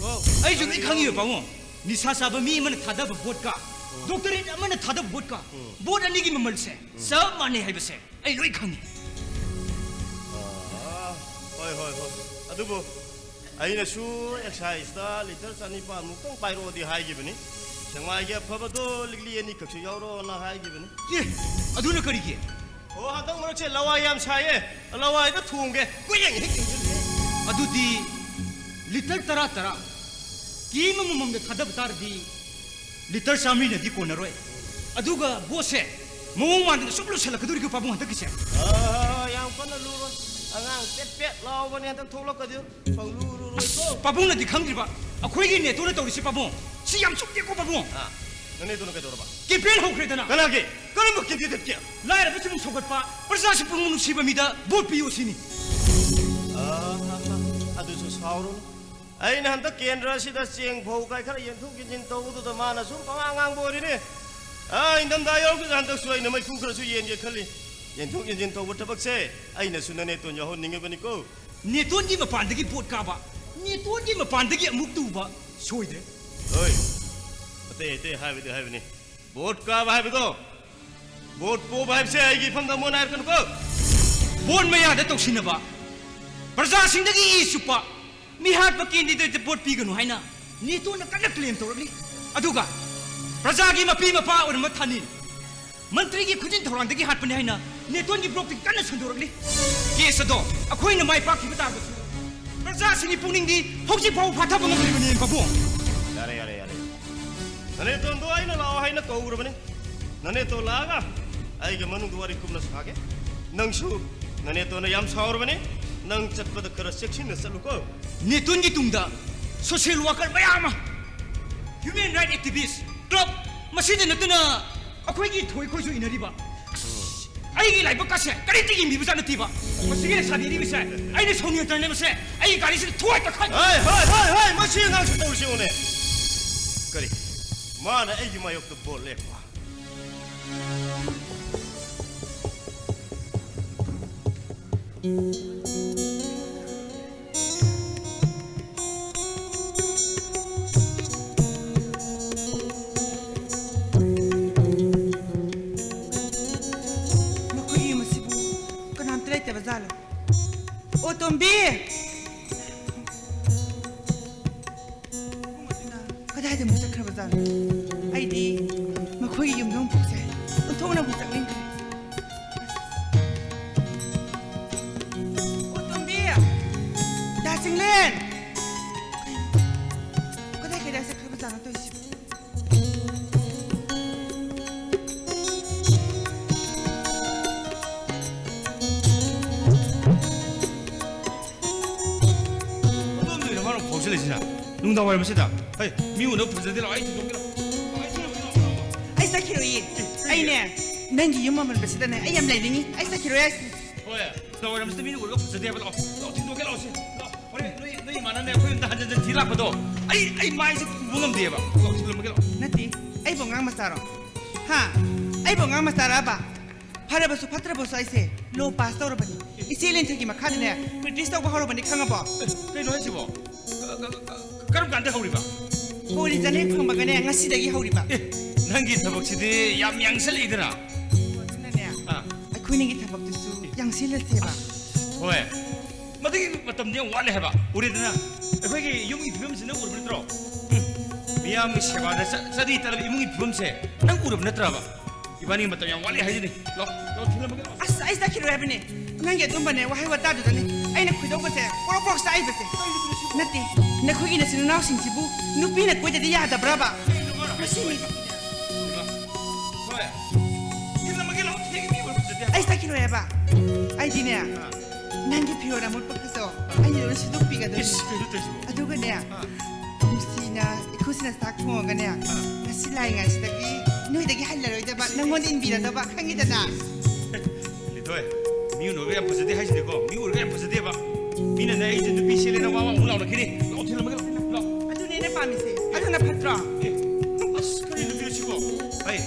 ꯑꯣ, ꯑꯩꯁꯨ ꯂꯣꯏ ꯅꯪꯗꯤ ꯈꯪꯉꯤꯕ ꯌꯥꯎꯔꯨꯅꯨ꯫ ꯄꯥꯕꯨꯡ꯫ ꯅꯤꯁꯥ ꯆꯥꯕ ꯃꯤ ꯑꯃꯅ ꯊꯥꯗꯕ ꯚꯣꯠꯀ ꯎꯝ꯫ ꯗꯣꯛꯇꯔꯦꯠ ꯑꯃꯅ ꯊꯥꯗꯕ ꯚꯣꯠꯀ ꯎꯝ꯫ ꯚꯣꯠ ꯑꯅꯤꯒꯤ ꯃꯃꯜꯁꯦ ꯎꯝ꯫ ꯆꯞ ꯃꯥꯟꯅꯩ ꯍꯥꯏꯕꯁꯦ ꯑꯩ ꯂꯣꯏ ꯈꯪꯉꯤ꯫ ꯑꯥ, ꯍꯣꯏ, ꯍꯣꯏ, ꯍꯣꯏ꯫ ꯑꯗꯨꯕꯨ ꯑꯩꯅꯁꯨ ꯑꯦꯛꯁꯥꯏꯖꯇ ꯂꯤꯇꯔ ꯆꯅꯤꯄꯥꯟꯃꯨꯛꯇꯪ ꯄꯥꯏꯔꯛꯑꯣꯗꯤ ꯍꯥꯏꯈꯤꯕꯅꯤ꯫ ꯁꯦꯛꯃꯥꯏꯒꯤ ꯑꯐꯕꯗꯣ ꯂꯤꯛꯂꯤ ꯑꯅꯤꯈꯛꯁꯨ ꯌꯥꯎꯔꯛꯑꯣꯅ ꯍꯥꯏꯈꯤꯕꯅꯤ꯫ ꯑꯦ, ꯑꯗꯨꯅ ꯀꯔꯤꯒꯤ? ꯑꯣ, ꯍꯟꯗꯛ ꯃꯔꯛꯁꯦ ꯂꯋꯥꯏ ꯌꯥꯝ ꯁꯥꯏꯌꯦ꯫ ꯂꯋꯥꯏꯗ ꯊꯣꯡꯒꯦ꯫ ꯀꯨꯏꯌꯦꯡ ꯍꯦꯛ ꯌꯦꯡꯁꯤꯜꯂꯦ꯫ ꯑꯗꯨꯗꯤ ꯂꯤꯇꯔ ꯇꯔꯥ ꯇꯔꯥ ꯀꯦꯝ ꯑꯃꯃꯝꯗ ꯊꯥꯗꯕ ꯇꯥꯔꯗꯤ ꯂꯤꯇꯔ ꯆꯥꯃꯔꯤꯅꯗꯤ ꯀꯣꯟꯅꯔꯣꯏ꯫ ꯑꯗꯨꯒ ꯕꯣꯠꯁꯦ ꯃꯑꯣꯡ ꯃꯥꯟꯗꯅ ꯁꯨꯝ ꯂꯨꯁꯜꯂꯛꯀꯗꯧꯔꯤꯀꯣ ꯄꯥꯕꯨꯡ ꯍꯟꯗꯛꯀꯤꯁꯦ꯫ ꯑ, ꯌꯥꯝ ꯀꯟꯅ ꯂꯨꯔꯣꯏ꯫ ꯑꯉꯥꯡ ꯄꯦꯠ ꯄꯦꯠ ꯂꯥꯎꯕꯅꯦ ꯍꯟꯗꯛ ꯊꯣꯛꯂꯛꯀꯗꯣꯏ꯫ ꯄꯪꯂꯨ ꯂꯨꯔꯣꯏꯀꯣ꯫ ꯄꯥꯕꯨꯡꯅꯗꯤ ꯈꯪꯗ꯭ꯔꯤꯕ, ꯑꯩꯈꯣꯏꯒꯤ ꯅꯦꯇꯣꯅ ꯇꯧꯔꯤꯁꯦ ꯄꯥꯕꯨꯡ꯫ ꯁꯤ ꯌꯥꯝ ꯆꯨꯝꯗꯦꯀꯣ ꯄꯥꯕꯨꯡ꯫ ꯑ, ꯅꯅꯦꯇꯣꯅ ꯀꯩꯗꯧꯔꯕ? ꯀꯦꯝꯄꯦꯟ ꯍꯧꯈ꯭ꯔꯦꯗꯅ꯫ ꯀꯅꯥꯒꯤ? ꯀꯔꯝꯕ ꯀꯦꯝꯄꯦꯟ ꯆꯠꯀꯦ? ꯂꯥꯏꯔꯕꯁꯤꯡ ꯁꯧꯒꯠꯄ, ꯄ꯭ꯔꯖꯥꯁꯤꯡ ꯄꯨꯛꯅꯤꯡ ꯅꯨꯡꯁꯤꯕ ꯃꯤꯗ ꯚꯣꯠ ꯄꯤꯌꯨ ꯁꯤꯅꯤ꯫ ꯑ, ꯑꯗꯨꯁꯨ ꯁꯥꯎꯔꯨꯅꯨ꯫ ꯑꯩꯅ ꯍꯟꯗꯛ ꯀꯦꯟꯗ꯭ꯔ ꯑꯁꯤꯗ ꯆꯦꯡ ꯐꯧ ꯀꯥꯏ ꯈꯔ ꯌꯦꯟꯊꯣꯛ ꯌꯦꯟꯁꯤꯟ ꯇꯧꯕꯗꯨꯗ ꯃꯥꯅ ꯁꯨꯝ ꯄꯉꯥꯡ ꯉꯥꯡꯕ ꯑꯣꯏꯔꯤꯅꯦ꯫ ꯑ, ꯏꯪꯊꯝꯊꯥ ꯌꯧꯔꯛꯄꯗ ꯍꯟꯗꯛꯁꯨ ꯑꯩꯅ ꯃꯩꯐꯨ ꯈꯔꯁꯨ ꯌꯦꯟꯒꯦ ꯈꯜꯂꯤ꯫ ꯌꯦꯟꯊꯣꯛ ꯌꯦꯟꯁꯤꯟ ꯇꯧꯕ ꯊꯕꯛꯁꯦ ꯑꯩꯅꯁꯨ ꯅꯅꯦꯇꯣꯟ ꯌꯥꯎꯍꯟꯅꯤꯡꯉꯤꯕꯅꯤꯀꯣ꯫ ꯅꯦꯇꯣꯟꯒꯤ ꯃꯄꯥꯟꯗꯒꯤ ꯚꯣꯠ ꯀꯥꯕ, ꯅꯦꯇꯣꯟꯒꯤ ꯃꯄꯥꯟꯗꯒꯤ ꯑꯃꯨꯛ ꯇꯨꯕ ꯁꯣꯏꯗ꯭ꯔꯦ꯫ ꯍꯣꯏ, ꯑꯇꯩ ꯑꯇꯩ ꯍꯥꯏꯕꯗꯤ ꯍꯥꯏꯕꯅꯤ, ꯚꯣꯠ ꯀꯥꯕ ꯍꯥꯏꯕꯗꯣ, ꯚꯣꯠ ꯄꯣꯕ ꯍꯥꯏꯕꯁꯦ ꯑꯩꯒꯤ ꯏꯐꯝꯗ ꯃꯣꯟ ꯍꯥꯏꯔꯛꯀꯅꯨꯀꯣ꯫ ꯚꯣꯠ ꯃꯌꯥꯗ ꯇꯧꯁꯤꯟꯅꯕ, ꯄ꯭ꯔꯖꯥꯁꯤꯡꯗꯒꯤ ꯏ ꯆꯨꯞꯄ, ꯃꯤꯍꯥꯠꯄ ꯀꯦꯟꯗꯤꯗꯦꯠꯇ ꯚꯣꯠ ꯄꯤꯒꯅꯨ ꯍꯥꯏꯅ ꯅꯦꯇꯣꯅ ꯀꯟꯅ ꯀ꯭ꯂꯦꯝ ꯇꯧꯔꯛꯂꯤ꯫ ꯑꯗꯨꯒ ꯄ꯭ꯔꯖꯥꯒꯤ ꯃꯄꯤ ꯃꯄꯥ ꯑꯣꯏꯔꯝꯕ ꯊꯥꯅꯤꯜ ꯃꯟꯇ꯭ꯔꯤꯒꯤ ꯈꯨꯖꯤꯟ ꯊꯧꯔꯥꯡꯗꯒꯤ ꯍꯥꯠꯄꯅꯤ ꯍꯥꯏꯅ ꯅꯦꯇꯣꯟꯒꯤ ꯕ꯭ꯂꯣꯛꯇꯒꯤ ꯀꯟꯅ ꯁꯟꯗꯣꯔꯛꯂꯤ꯫ ꯀꯦꯁ ꯑꯗꯣ ꯑꯩꯈꯣꯏꯅ ꯃꯥꯏ ꯄꯥꯛꯈꯤꯕ ꯇꯥꯔꯒꯁꯨ ꯄ꯭ꯔꯖꯥꯁꯤꯡꯒꯤ ꯄꯨꯛꯅꯤꯡꯗꯤ ꯍꯧꯖꯤꯛ ꯐꯥꯎꯕ ꯐꯥꯊꯕ ꯉꯝꯗ꯭ꯔꯤꯕꯅꯤ ꯄꯥꯕꯨꯡ꯫ ꯌꯥꯔꯦ, ꯌꯥꯔꯦ, ꯌꯥꯔꯦ꯫ ꯅꯅꯦꯇꯣꯟꯗꯣ ꯑꯩꯅ ꯂꯥꯛꯑꯣ ꯍꯥꯏꯅ ꯀꯧꯔꯕꯅꯤ꯫ ꯅꯅꯦꯇꯣꯟ ꯂꯥꯛꯑꯒ ꯑꯩꯒ ꯃꯅꯨꯡꯗ ꯋꯥꯔꯤ ꯀꯨꯞꯅ ꯁꯥꯒꯦ꯫ ꯅꯪꯁꯨ ꯅꯅꯦꯇꯣꯟꯅ ꯌꯥꯝ ꯁꯥꯎꯔꯕꯅꯤ꯫ ꯅꯪ ꯆꯠꯄꯗ ꯈꯔ ꯆꯦꯛꯁꯤꯟꯅ ꯆꯠꯂꯨꯀꯣ꯫ ꯅꯦꯇꯣꯟꯒꯤ ꯇꯨꯡꯗ ꯁꯣꯁꯤꯌꯦꯜ ꯋꯥꯀꯔ ꯃꯌꯥꯝ ꯑꯃ, ꯍ꯭ꯌꯨꯃꯦꯟ ꯔꯥꯏꯠ ꯑꯦꯛꯇꯤꯚꯤꯁ, ꯀ꯭ꯂꯕ, ꯃꯁꯤꯗ ꯅꯠꯇꯅ ꯑꯩꯈꯣꯏꯒꯤ ꯊꯣꯏ ꯈꯣꯏꯁꯨ ꯏꯟꯅꯔꯤꯕ꯫ ꯑꯩꯒꯤ ꯂꯥꯏꯕꯛ ꯀꯥꯁꯦ ꯀꯔꯤꯝꯇ ꯌꯦꯡꯕꯤꯕꯖꯥꯠ ꯅꯠꯇꯦꯕ꯫ ꯃꯁꯤꯒꯤ ꯂꯩꯁꯥꯕꯤ ꯑꯔꯤꯕꯁꯦ ꯑꯩꯅ ꯁꯥꯎꯅꯤꯡꯉꯛꯇꯅꯅꯦ ꯃꯁꯦ ꯑꯩꯒꯤ ꯒꯥꯔꯤꯁꯤꯗ ꯊꯨꯒꯥꯏ ꯇꯛꯈꯥꯏ꯫ ꯍꯣꯏ, ꯍꯣꯏ, ꯍꯣꯏ, ꯍꯣꯏ, ꯃꯁꯤ ꯑꯉꯥꯡꯁꯤ ꯇꯧꯔꯤꯁꯤ ꯌꯦꯡꯉꯨꯅꯦ꯫ ꯀꯔꯤ? ꯃꯥꯅ ꯑꯩꯒꯤ ꯃꯥꯌꯣꯛꯇ ꯕꯣꯜ ꯂꯦꯛꯄ? ꯃꯈꯣꯏꯒꯤ ꯌꯨꯝ ꯑꯁꯤꯕꯨ ꯀꯅꯥꯝꯇ ꯂꯩꯇꯕ ꯖꯥꯠꯂꯣ? ꯑꯣ, ꯇꯣꯝꯕꯤ! ꯀꯗꯥꯏꯗ ꯑꯃꯨꯛ ꯆꯠꯈ꯭ꯔꯕꯖꯥꯠꯅꯣ? ꯑꯩꯗꯤ ꯃꯈꯣꯏꯒꯤ ꯌꯨꯝꯗ ꯑꯃꯨꯛꯁꯦ ꯑꯣꯟꯊꯣꯛꯅꯕꯨ ꯆꯠꯅꯤꯡꯗ꯭ꯔꯦ꯫ ꯑꯣ, ꯇꯣꯝꯕꯤ! ꯗꯥ ꯆꯤꯡꯂꯦꯟ! ꯀꯗꯥꯏ ꯀꯗꯥꯏ ꯆꯠꯈ꯭ꯔꯕꯖꯥꯠꯅꯣ ꯇꯧꯔꯤꯁꯤꯕꯣ? ꯑꯗꯣꯝꯗ ꯑꯣꯏꯅ ꯃꯥꯅ ꯐꯥꯎꯁꯤꯜꯂꯤꯁꯤꯅ ꯅꯨꯡꯗꯥꯡ ꯋꯥꯏꯔꯝꯁꯤꯗ꯫ ꯍꯩ, ꯃꯤ ꯎꯅꯕ ꯐꯖꯗꯦ, ꯂꯥꯛꯑꯣ, ꯑꯩ ꯊꯤꯟꯗꯣꯛꯀꯦ, ꯂꯥꯛꯑꯣ꯫ ꯑꯩ ꯊꯤꯟꯗꯣꯛꯀꯦ, ꯂꯥꯛꯑꯣ, ꯂꯥꯛꯑꯣ꯫ ꯑꯩ ꯆꯠꯈꯤꯔꯣꯏꯌꯦ꯫ ꯑꯩꯅꯦ, ꯅꯪꯒꯤ ꯌꯨꯝ ꯑꯃꯟꯕꯁꯤꯗꯅꯦ ꯑꯩ ꯌꯥꯝ ꯂꯩꯅꯤꯡꯉꯤ꯫ ꯑꯩ ꯆꯠꯈꯤꯔꯣꯏ꯫ ꯍꯣꯏ, ꯅꯨꯡꯗꯥꯡ ꯋꯥꯏꯔꯝꯁꯤꯗ ꯃꯤꯅ ꯎꯔꯒ ꯐꯖꯗꯦ ꯍꯥꯏꯕ, ꯂꯥꯛꯑꯣ, ꯂꯥꯛꯑꯣ, ꯊꯤꯟꯗꯣꯛꯀꯦ, ꯂꯥꯛꯑꯣꯁꯦ, ꯂꯥꯛꯑꯣ꯫ ꯍꯣꯔꯦꯟ ꯅꯣꯏ, ꯅꯣꯏ ꯏꯃꯥꯅꯅꯦ ꯑꯩꯈꯣꯏ ꯌꯨꯝꯗ ꯍꯟꯖꯟ ꯍꯟꯖꯟ ꯊꯤ ꯂꯥꯛꯄꯗꯣ ꯑꯩ, ꯑꯩ ꯃꯥꯏꯁꯦ ꯄꯨꯕ ꯉꯝꯗꯦꯕ꯫ ꯂꯥꯛꯑꯣ, ꯊꯤꯜꯂꯝꯃꯒꯦ, ꯂꯥꯛꯑꯣ꯫ ꯅꯠꯇꯦ, ꯑꯩꯕꯨ ꯑꯉꯥꯡ ꯃꯆꯥꯔꯣ? ꯍꯥ? ꯑꯩꯕꯨ ꯑꯉꯥꯡ ꯃꯆꯥꯔꯕ? ꯐꯔꯕꯁꯨ ꯐꯠꯇ꯭ꯔꯕꯁꯨ ꯑꯩꯁꯦ ꯂꯣ ꯄꯥꯁ ꯇꯧꯔꯕꯅꯤ꯫ ꯏꯆꯦ ꯂꯦꯟꯊꯣꯏꯒꯤ ꯃꯈꯥꯗꯅꯦ ꯄ꯭ꯔꯦꯛꯇꯤꯁ ꯇꯧꯕ ꯍꯧꯔꯕꯅꯤ, ꯈꯪꯉꯕꯣ? ꯑꯦ, ꯀꯩꯅꯣ ꯍꯥꯏꯁꯤꯕꯣ? ꯀ-, ꯀ-, ꯀ-, ꯀꯔꯝ ꯀꯥꯟꯗ ꯍꯧꯔꯤꯕ? ꯍꯣꯔꯤ ꯖꯂꯦꯡ ꯐꯪꯕꯒꯅꯦ ꯉꯁꯤꯗꯒꯤ ꯍꯧꯔꯤꯕ꯫ ꯑꯦ, ꯅꯪꯒꯤ ꯊꯕꯛꯁꯤꯗꯤ ꯌꯥꯝ ꯌꯥꯡꯁꯜꯂꯛꯏꯗꯅ꯫ ꯑꯗꯨꯅꯅꯦ, ꯑꯥ꯫ ꯑꯩꯈꯣꯏꯅꯤꯒꯤ ꯊꯕꯛꯇꯨꯁꯨ ꯌꯥꯡꯁꯤꯜꯂꯁꯦꯕ꯫ ꯍꯣꯏ꯫ ꯃꯗꯨꯒꯤ ꯃꯇꯝꯗꯤ ꯌꯥꯝ ꯋꯥꯠꯂꯦ ꯍꯥꯏꯕ꯫ ꯎꯔꯦꯗꯅ, ꯑꯩꯈꯣꯏꯒꯤ ꯌꯨꯝꯒꯤ ꯐꯤꯕꯝꯁꯤ ꯅꯪ ꯎꯔꯕ ꯅꯠꯇ꯭ꯔꯣ? ꯎꯝ꯫ ꯃꯤꯌꯥꯝꯒꯤ ꯁꯦꯕꯥꯗ ꯆ-, ꯆꯠꯅꯤ ꯇꯠꯂꯕ ꯏꯃꯨꯡꯒꯤ ꯐꯤꯕꯝꯁꯦ ꯅꯪ ꯎꯔꯕ ꯅꯠꯇ꯭ꯔꯕ? ꯏꯕꯥꯅꯤ ꯃꯇꯝ ꯌꯥꯝ ꯋꯥꯠꯂꯤ ꯍꯥꯏꯁꯤꯅꯤ꯫ ꯂꯥꯎ, ꯂꯥꯎ, ꯊꯤꯜꯂꯝꯃꯒꯦ, ꯂꯥꯎ꯫ ꯑꯁ, ꯑꯩ ꯆꯠꯈꯤꯔꯣꯏ ꯍꯥꯏꯕꯅꯦ꯫ ꯅꯪꯒꯤ ꯑꯗꯨꯝꯕꯅꯦ, ꯋꯥꯍꯩ ꯋꯥꯇꯥꯗꯨꯗꯅꯦ ꯑꯩꯅ ꯈꯣꯏꯗꯧꯒꯁꯦ ꯄ꯭ꯔꯣꯛ ꯄ꯭ꯔꯣꯛ ꯆꯥꯛꯏꯕꯁꯦ꯫ ꯀꯩꯅꯣ ꯁꯤꯕꯣ? ꯅꯠꯇꯦ, ꯅꯈꯣꯏꯒꯤ ꯅꯆꯤꯟ ꯅꯅꯥꯎꯁꯤꯡꯁꯤꯕꯨ ꯅꯨꯄꯤꯅ ꯀꯣꯏꯗꯗꯤ ꯌꯥꯗꯕ꯭ꯔꯕ? ꯀꯩꯅꯣ ꯃꯥꯅ ꯃꯁꯤ ꯃꯤ ꯍꯥꯏꯁꯤꯕꯣ? ꯍꯣꯏ꯫ ꯊꯤꯜꯂꯝꯃꯒꯦ, ꯂꯥꯎ, ꯊꯦꯡꯉꯦ, ꯃꯤ ꯎꯔ ꯐꯖꯗꯦ ꯍꯥꯏꯕ꯫ ꯑꯩ ꯆꯠꯈꯤꯔꯣꯏ ꯍꯥꯏꯕ꯫ ꯑꯥ꯫ ꯑꯩꯗꯤꯅꯦ, ꯑꯥ꯫ ꯅꯪꯒꯤ ꯐꯤꯔꯣꯜ ꯑꯃꯣꯠꯄꯈꯩꯗꯣ ꯑꯩꯅ ꯂꯣꯏꯅ ꯁꯨꯗꯣꯛꯄꯤꯒꯗꯕꯅꯤ꯫ ꯏꯁ, ꯀꯩꯅꯣ ꯇꯧꯔꯤꯁꯤꯕꯣ? ꯑꯗꯨꯒꯅꯦ, ꯑꯥ꯫ ꯅꯨꯡꯁꯤꯅ ꯏꯈꯨꯁꯤꯅ ꯆꯥꯛ ꯊꯣꯡꯉꯒꯅꯦ, ꯑꯥ꯫ ꯉꯁꯤ ꯂꯥꯛꯏꯉꯩꯁꯤꯗꯒꯤ ꯅꯣꯏꯗꯒꯤ ꯍꯜꯂꯔꯣꯏꯗꯕ, ꯅꯪꯉꯣꯟꯗ ꯏꯟꯕꯤꯔꯗꯕ, ꯈꯪꯉꯤꯗꯅ? ꯂꯤꯟꯊꯣꯏ, ꯃꯤ ꯎꯅꯔꯒ ꯌꯥꯝ ꯐꯖꯗꯦ ꯍꯥꯏꯁꯤꯅꯤꯀꯣ, ꯃꯤ ꯎꯔꯒ ꯌꯥꯝ ꯐꯖꯗꯦꯕ꯫ ꯃꯤꯅꯅꯦ ꯑꯩꯁꯦ ꯅꯨꯄꯤ ꯆꯦꯜꯂꯦꯅ ꯋꯥ ꯋꯥ ꯑꯃꯨꯛ ꯂꯥꯎꯅꯈꯤꯅꯤ꯫ ꯂꯥꯎ, ꯊꯤꯜꯂꯝꯃꯒꯦ, ꯂꯥꯎ, ꯂꯥꯎ꯫ ꯑꯗꯨꯅꯦ ꯑꯩꯅ ꯄꯥꯝꯃꯤꯁꯦ꯫ ꯑꯗꯨꯅ ꯐꯠꯇ꯭ꯔꯣ? ꯑꯦ, ꯑꯁ, ꯀꯔꯤ ꯅꯨꯄꯤꯅꯣ ꯁꯤꯕꯣ? ꯑꯩ,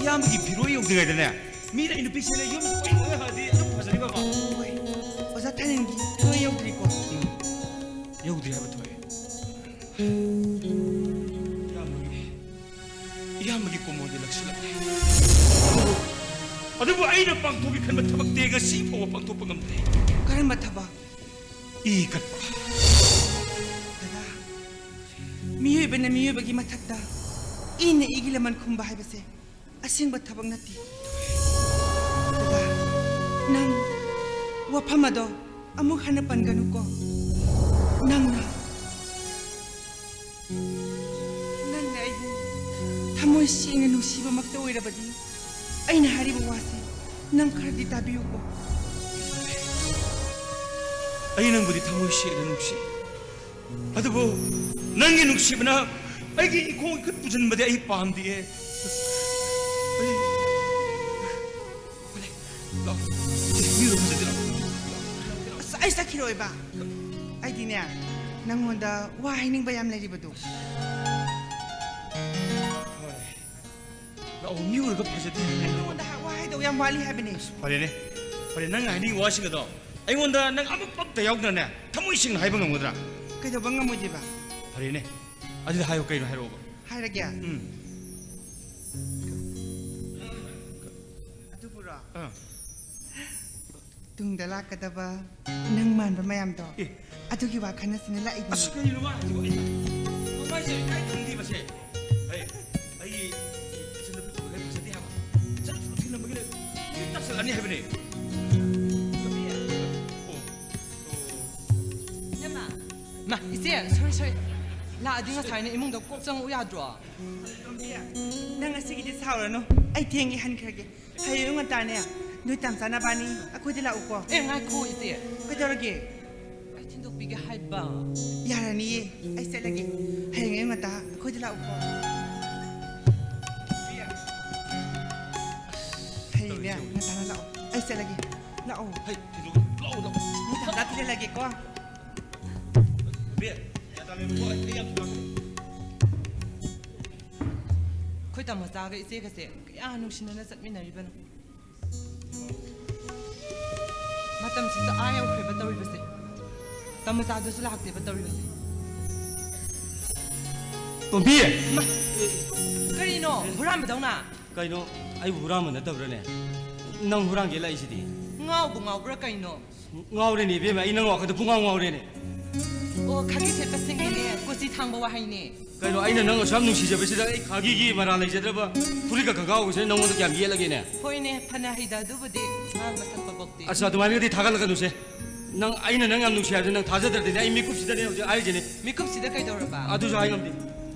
ꯏꯌꯥꯝꯕꯒꯤ ꯐꯤꯔꯣꯜ ꯌꯧꯗ꯭ꯔꯤꯉꯩꯗꯅꯦ, ꯃꯤꯅ ꯑꯩ ꯅꯨꯄꯤ ꯆꯦꯜꯂꯦ, ꯌꯨꯝ ꯂꯣꯏ ꯂꯣꯏ ꯍꯜꯂꯗꯤ ꯑꯗꯨꯝ ꯐꯖꯅꯤꯕꯀꯣ꯫ ꯍꯣꯏ, ꯑꯣꯖꯥ ꯊꯥꯏꯅꯒꯤ ꯐꯤꯔꯣꯜ ꯌꯧꯗ꯭ꯔꯤꯀꯣ? ꯎꯝ, ꯌꯧꯗ꯭ꯔꯤ ꯍꯥꯏꯕ ꯊꯣꯛꯑꯦ꯫ ꯏꯌꯥꯝꯕꯒꯤ, ꯏꯌꯥꯝꯕꯒꯤ ꯀꯣꯃꯣꯟꯗꯤ ꯂꯛꯁꯤꯜꯂꯛꯂꯦ꯫ ꯑꯗꯨꯕꯨ ꯑꯩꯅ ꯄꯥꯡꯊꯣꯛꯀꯦ ꯈꯟꯕ ꯊꯕꯛꯇꯤ ꯉꯁꯤ ꯐꯥꯎꯕ ꯄꯥꯡꯊꯣꯛꯄ ꯉꯝꯗ꯭ꯔꯤ꯫ ꯀꯔꯝꯕ ꯊꯕꯛ? ꯏ ꯀꯠꯄ꯫ ꯗꯗꯥ, ꯃꯤꯑꯣꯏꯕꯅ ꯃꯤꯑꯣꯏꯕꯒꯤ ꯃꯊꯛꯇ ꯏꯅ ꯏꯒꯤ ꯂꯃꯟ ꯈꯨꯝꯕ ꯍꯥꯏꯕꯁꯦ ꯑꯁꯦꯡꯕ ꯊꯕꯛ ꯅꯠꯇꯦ꯫ ꯗꯗꯥ, ꯅꯪ ꯋꯥꯐꯝ ꯑꯗꯣ ꯑꯃꯨꯛ ꯍꯟꯅ ꯄꯟꯒꯅꯨꯀꯣ꯫ ꯅꯪꯅ, ꯅꯪꯅ ꯑꯩꯕꯨ ꯊꯃꯣꯏ ꯁꯦꯡꯅ ꯅꯨꯡꯁꯤꯕꯃꯛꯇ ꯑꯣꯏꯔꯕꯗꯤ, ꯑꯩꯅ ꯍꯥꯏꯔꯤꯕ ꯋꯥꯁꯦ ꯅꯪ ꯈꯔꯗꯤ ꯇꯥꯕꯤꯌꯨꯀꯣ꯫ ꯑꯩ ꯅꯪꯕꯨꯗꯤ ꯊꯃꯣꯏ ꯁꯦꯡꯅ ꯅꯨꯡꯁꯤ, ꯑꯗꯨꯕꯨ ꯅꯪꯒꯤ ꯅꯨꯡꯁꯤꯕꯅ ꯑꯩꯒꯤ ꯏꯈꯣꯡ ꯏꯈꯨꯠ ꯄꯨꯁꯤꯟꯕꯗꯤ ꯑꯩ ꯄꯥꯝꯗꯤꯌꯦ꯫ ꯑꯩ, ꯂꯥꯛꯑꯣ꯫ ꯁꯤ ꯃꯤꯔꯣ ꯐꯖꯗꯦ, ꯂꯥꯛꯑꯣ꯫ ꯑꯁ, ꯑꯩ ꯆꯠꯈꯤꯔꯣꯏꯕ꯫ ꯑꯩꯗꯤꯅꯦ, ꯅꯪꯉꯣꯟꯗ ꯋꯥ ꯍꯥꯏꯅꯤꯡꯕ ꯌꯥꯝ ꯂꯩꯔꯤꯕꯗꯣ꯫ ꯍꯣꯏ꯫ ꯂꯥꯛꯑꯣ, ꯃꯤ ꯎꯔꯒ ꯐꯖꯗꯦ ꯍꯥꯏꯕꯅꯦ꯫ ꯅꯪꯉꯣꯟꯗ ꯍꯥ-, ꯋꯥ ꯍꯥꯏꯗꯧ ꯌꯥꯝ ꯋꯥꯠꯂꯤ ꯍꯥꯏꯕꯅꯦ꯫ ꯑꯁ, ꯐꯔꯦꯅꯦ꯫ ꯐꯔꯦ, ꯅꯪ ꯍꯥꯏꯅꯤꯡꯉꯤ ꯋꯥꯁꯤꯡ ꯑꯗꯣ ꯑꯩꯉꯣꯟꯗ ꯅꯪ ꯑꯃ ꯑꯝꯇ ꯌꯥꯎꯗꯅꯅꯦ, ꯊꯃꯣꯏ ꯁꯦꯡꯅ ꯍꯥꯏꯕ ꯉꯝꯒꯗ꯭ꯔꯥ? ꯀꯩꯗꯧꯕ ꯉꯝꯃꯣꯏꯗꯣꯏꯕ? ꯐꯔꯦꯅꯦ, ꯑꯗꯨꯗꯤ ꯍꯥꯏꯌꯣ, ꯀꯩꯅꯣ ꯍꯥꯏꯔꯛꯑꯣꯕ꯫ ꯍꯥꯏꯔꯒꯦ꯫ ꯎꯝ꯫ ꯑꯗꯨꯕꯨꯔꯣ? ꯑꯥ꯫ ꯇꯨꯡꯗ ꯂꯥꯛꯀꯗꯕ ꯅꯪ ꯃꯥꯟꯕ ꯃꯌꯥꯝꯗꯣ, ꯑꯦ꯫ ꯑꯗꯨꯒꯤ ꯋꯥꯈꯜꯅ ꯁꯤꯅ ꯂꯥꯛꯏꯕꯅꯤ꯫ ꯑꯁ, ꯀꯔꯤꯅꯣ ꯃꯥ ꯍꯥꯏꯁꯤꯕꯣ? ꯑꯩ ꯃꯃꯥꯏꯁꯦ ꯏꯀꯥꯏ ꯈꯪꯗꯦ ꯃꯁꯦ꯫ ꯑꯩ, ꯑꯩꯒꯤ ꯏꯆꯟꯅꯨꯄꯤ ꯎꯔꯒ ꯐꯖꯗꯦ ꯍꯥꯏꯕ꯫ ꯆꯠ ꯊꯤꯜꯂꯝꯕꯒꯤꯅꯦ꯫ ꯃꯤ ꯇꯛꯁꯜꯂꯛꯑꯅꯤ ꯍꯥꯏꯕꯅꯦ꯫ ꯑꯣ, ꯑꯣ꯫ ꯏꯅꯝꯃ꯫ ꯃꯥ, ꯏꯆꯦ, ꯁꯣꯔꯤ, ꯁꯣꯔꯤ꯫ ꯂꯥꯛꯑꯗꯤ ꯉꯁꯥꯏꯅ ꯏꯃꯨꯡꯗ ꯀꯣꯛ ꯆꯪꯉꯛꯎ ꯌꯥꯗ꯭ꯔꯣ? ꯇꯣꯝꯕꯤ, ꯅꯪ ꯉꯁꯤꯒꯤꯗꯤ ꯁꯥꯎꯔꯅꯨ꯫ ꯑꯩ ꯊꯦꯡꯉꯦ ꯍꯟꯈ꯭ꯔꯒꯦ꯫ ꯍꯌꯦꯡ ꯑꯌꯨꯛ ꯉꯟꯇꯥꯅꯦ, ꯅꯣꯏ ꯇꯥꯝꯆꯥ ꯅꯕꯥꯅꯤ ꯑꯩꯈꯣꯏꯗ ꯂꯥꯛꯎꯀꯣ꯫ ꯑꯦ, ꯉꯥꯏꯈꯣ, ꯏꯆꯦ꯫ ꯀꯩꯗꯧꯔꯒꯦ? ꯑꯩ ꯊꯤꯟꯗꯣꯛꯄꯤꯒꯦ ꯍꯥꯏꯕ꯫ ꯌꯥꯔꯅꯤꯌꯦ, ꯑꯩ ꯆꯠꯂꯒꯦ꯫ ꯍꯌꯦꯡ ꯑꯌꯨꯛ ꯉꯟꯇꯥ ꯑꯩꯈꯣꯏꯗ ꯂꯥꯛꯎꯀꯣ꯫ ꯍꯌꯦꯡꯅꯦ, ꯇꯧꯔꯤꯁꯦ ꯌꯦꯡꯉꯨ꯫ ꯉꯟꯇꯥꯅ ꯂꯥꯛꯑꯣ꯫ ꯑꯩ ꯆꯠꯂꯒꯦ꯫ ꯂꯥꯛꯑꯣ꯫ ꯍꯩ, ꯊꯤꯟꯗꯣꯛ-, ꯂꯥꯛꯑꯣ, ꯂꯥꯛꯑꯣ꯫ ꯅꯣꯏ ꯇꯥꯝꯆꯥ ꯊꯤꯜꯍꯜꯂꯒꯦꯀꯣ꯫ ꯕꯦ, ꯒ꯭ꯌꯥꯟ ꯇꯥꯅ ꯂꯩꯔꯣꯀꯣ, ꯑꯩ, ꯑꯩ ꯌꯥꯝ ꯊꯨꯅ ꯂꯥꯛꯀꯅꯤ꯫ ꯑꯩꯈꯣꯏ ꯇꯥꯃꯣꯆꯥꯒ ꯏꯆꯦꯒꯁꯦ ꯀꯌꯥ ꯅꯨꯡꯁꯤꯅꯅ ꯆꯠꯃꯤꯟꯅꯔꯤꯕꯅꯣ꯫ ꯃꯇꯝꯁꯤꯁꯨ ꯑꯥ ꯌꯧꯈ꯭ꯔꯦꯕ ꯇꯧꯔꯤꯕꯁꯦ꯫ ꯇꯥꯃꯣꯆꯥꯗꯨꯁꯨ ꯂꯥꯛꯇꯦꯕ ꯇꯧꯔꯤꯕꯁꯦ꯫ ꯇꯣꯝꯕꯤ! ꯃꯥ, ꯀꯔꯤꯅꯣ ꯍꯨꯔꯥꯟꯕꯗꯧꯅ? ꯀꯩꯅꯣ, ꯑꯩꯕꯨ ꯍꯨꯔꯥꯟꯕ ꯅꯠꯇꯕ꯭ꯔꯥꯅꯦ? ꯅꯪ ꯍꯨꯔꯥꯟꯒꯦ ꯂꯥꯛꯏꯁꯤꯗꯤ? ꯉꯥꯎꯕꯨ ꯉꯥꯎꯕ꯭ꯔꯥ ꯀꯩꯅꯣ? ꯉꯥꯎꯔꯦꯅꯦ ꯏꯕꯦꯝꯃ, ꯑꯩ ꯅꯪ ꯋꯥꯈꯜꯗ ꯄꯨꯡꯉꯥꯎ ꯉꯥꯎꯔꯦꯅꯦ꯫ ꯑꯣ, ꯑꯣ, ꯈꯥꯒꯤ ꯁꯦꯠꯄꯁꯤꯡꯒꯤꯅꯦ, ꯀꯣꯆꯤ ꯊꯥꯡꯕ ꯋꯥꯍꯩꯅꯦ꯫ ꯀꯩꯅꯣ, ꯑꯩꯅ ꯅꯪ ꯑꯁꯨꯛ ꯌꯥꯝ ꯅꯨꯡꯁꯤꯖꯕꯁꯤꯗ ꯑꯩ ꯈꯥꯒꯤꯒꯤ ꯃꯔꯥꯜ ꯂꯩꯖꯗ꯭ꯔꯕ ꯐꯨꯔꯤꯠꯀ ꯈꯪꯒꯥꯎꯒꯁꯦ ꯅꯪꯉꯣꯟꯗ ꯀꯌꯥꯝ ꯌꯦꯠꯂꯒꯦꯅꯦ? ꯍꯣꯏꯅꯦ, ꯐꯅ ꯍꯩꯗ ꯑꯗꯨꯕꯨꯗꯤ, ꯉꯥꯡꯕ ꯁꯛꯄꯕꯣꯛꯇꯤ꯫ ꯑꯁ, ꯑꯗꯨꯃꯥꯏꯅꯒꯗꯤ ꯊꯥꯒꯠꯂꯛꯀꯅꯨꯁꯦ꯫ ꯅꯪ, ꯑꯩꯅ ꯅꯪ ꯌꯥꯝ ꯅꯨꯡꯁꯤ ꯍꯥꯏꯕꯁꯦ ꯅꯪ ꯊꯥꯖꯗ꯭ꯔꯗꯤꯅꯦ, ꯑꯩ ꯃꯤꯀꯨꯞꯁꯤꯗꯅꯦ ꯍꯧꯖꯤꯛ ꯍꯥꯏꯔꯤꯁꯤꯅꯦ꯫ ꯃꯤꯀꯨꯞꯁꯤꯗ ꯀꯩꯗꯧꯔꯕ? ꯑꯗꯨꯁꯨ ꯍꯥꯏ ꯉꯝꯗꯦ꯫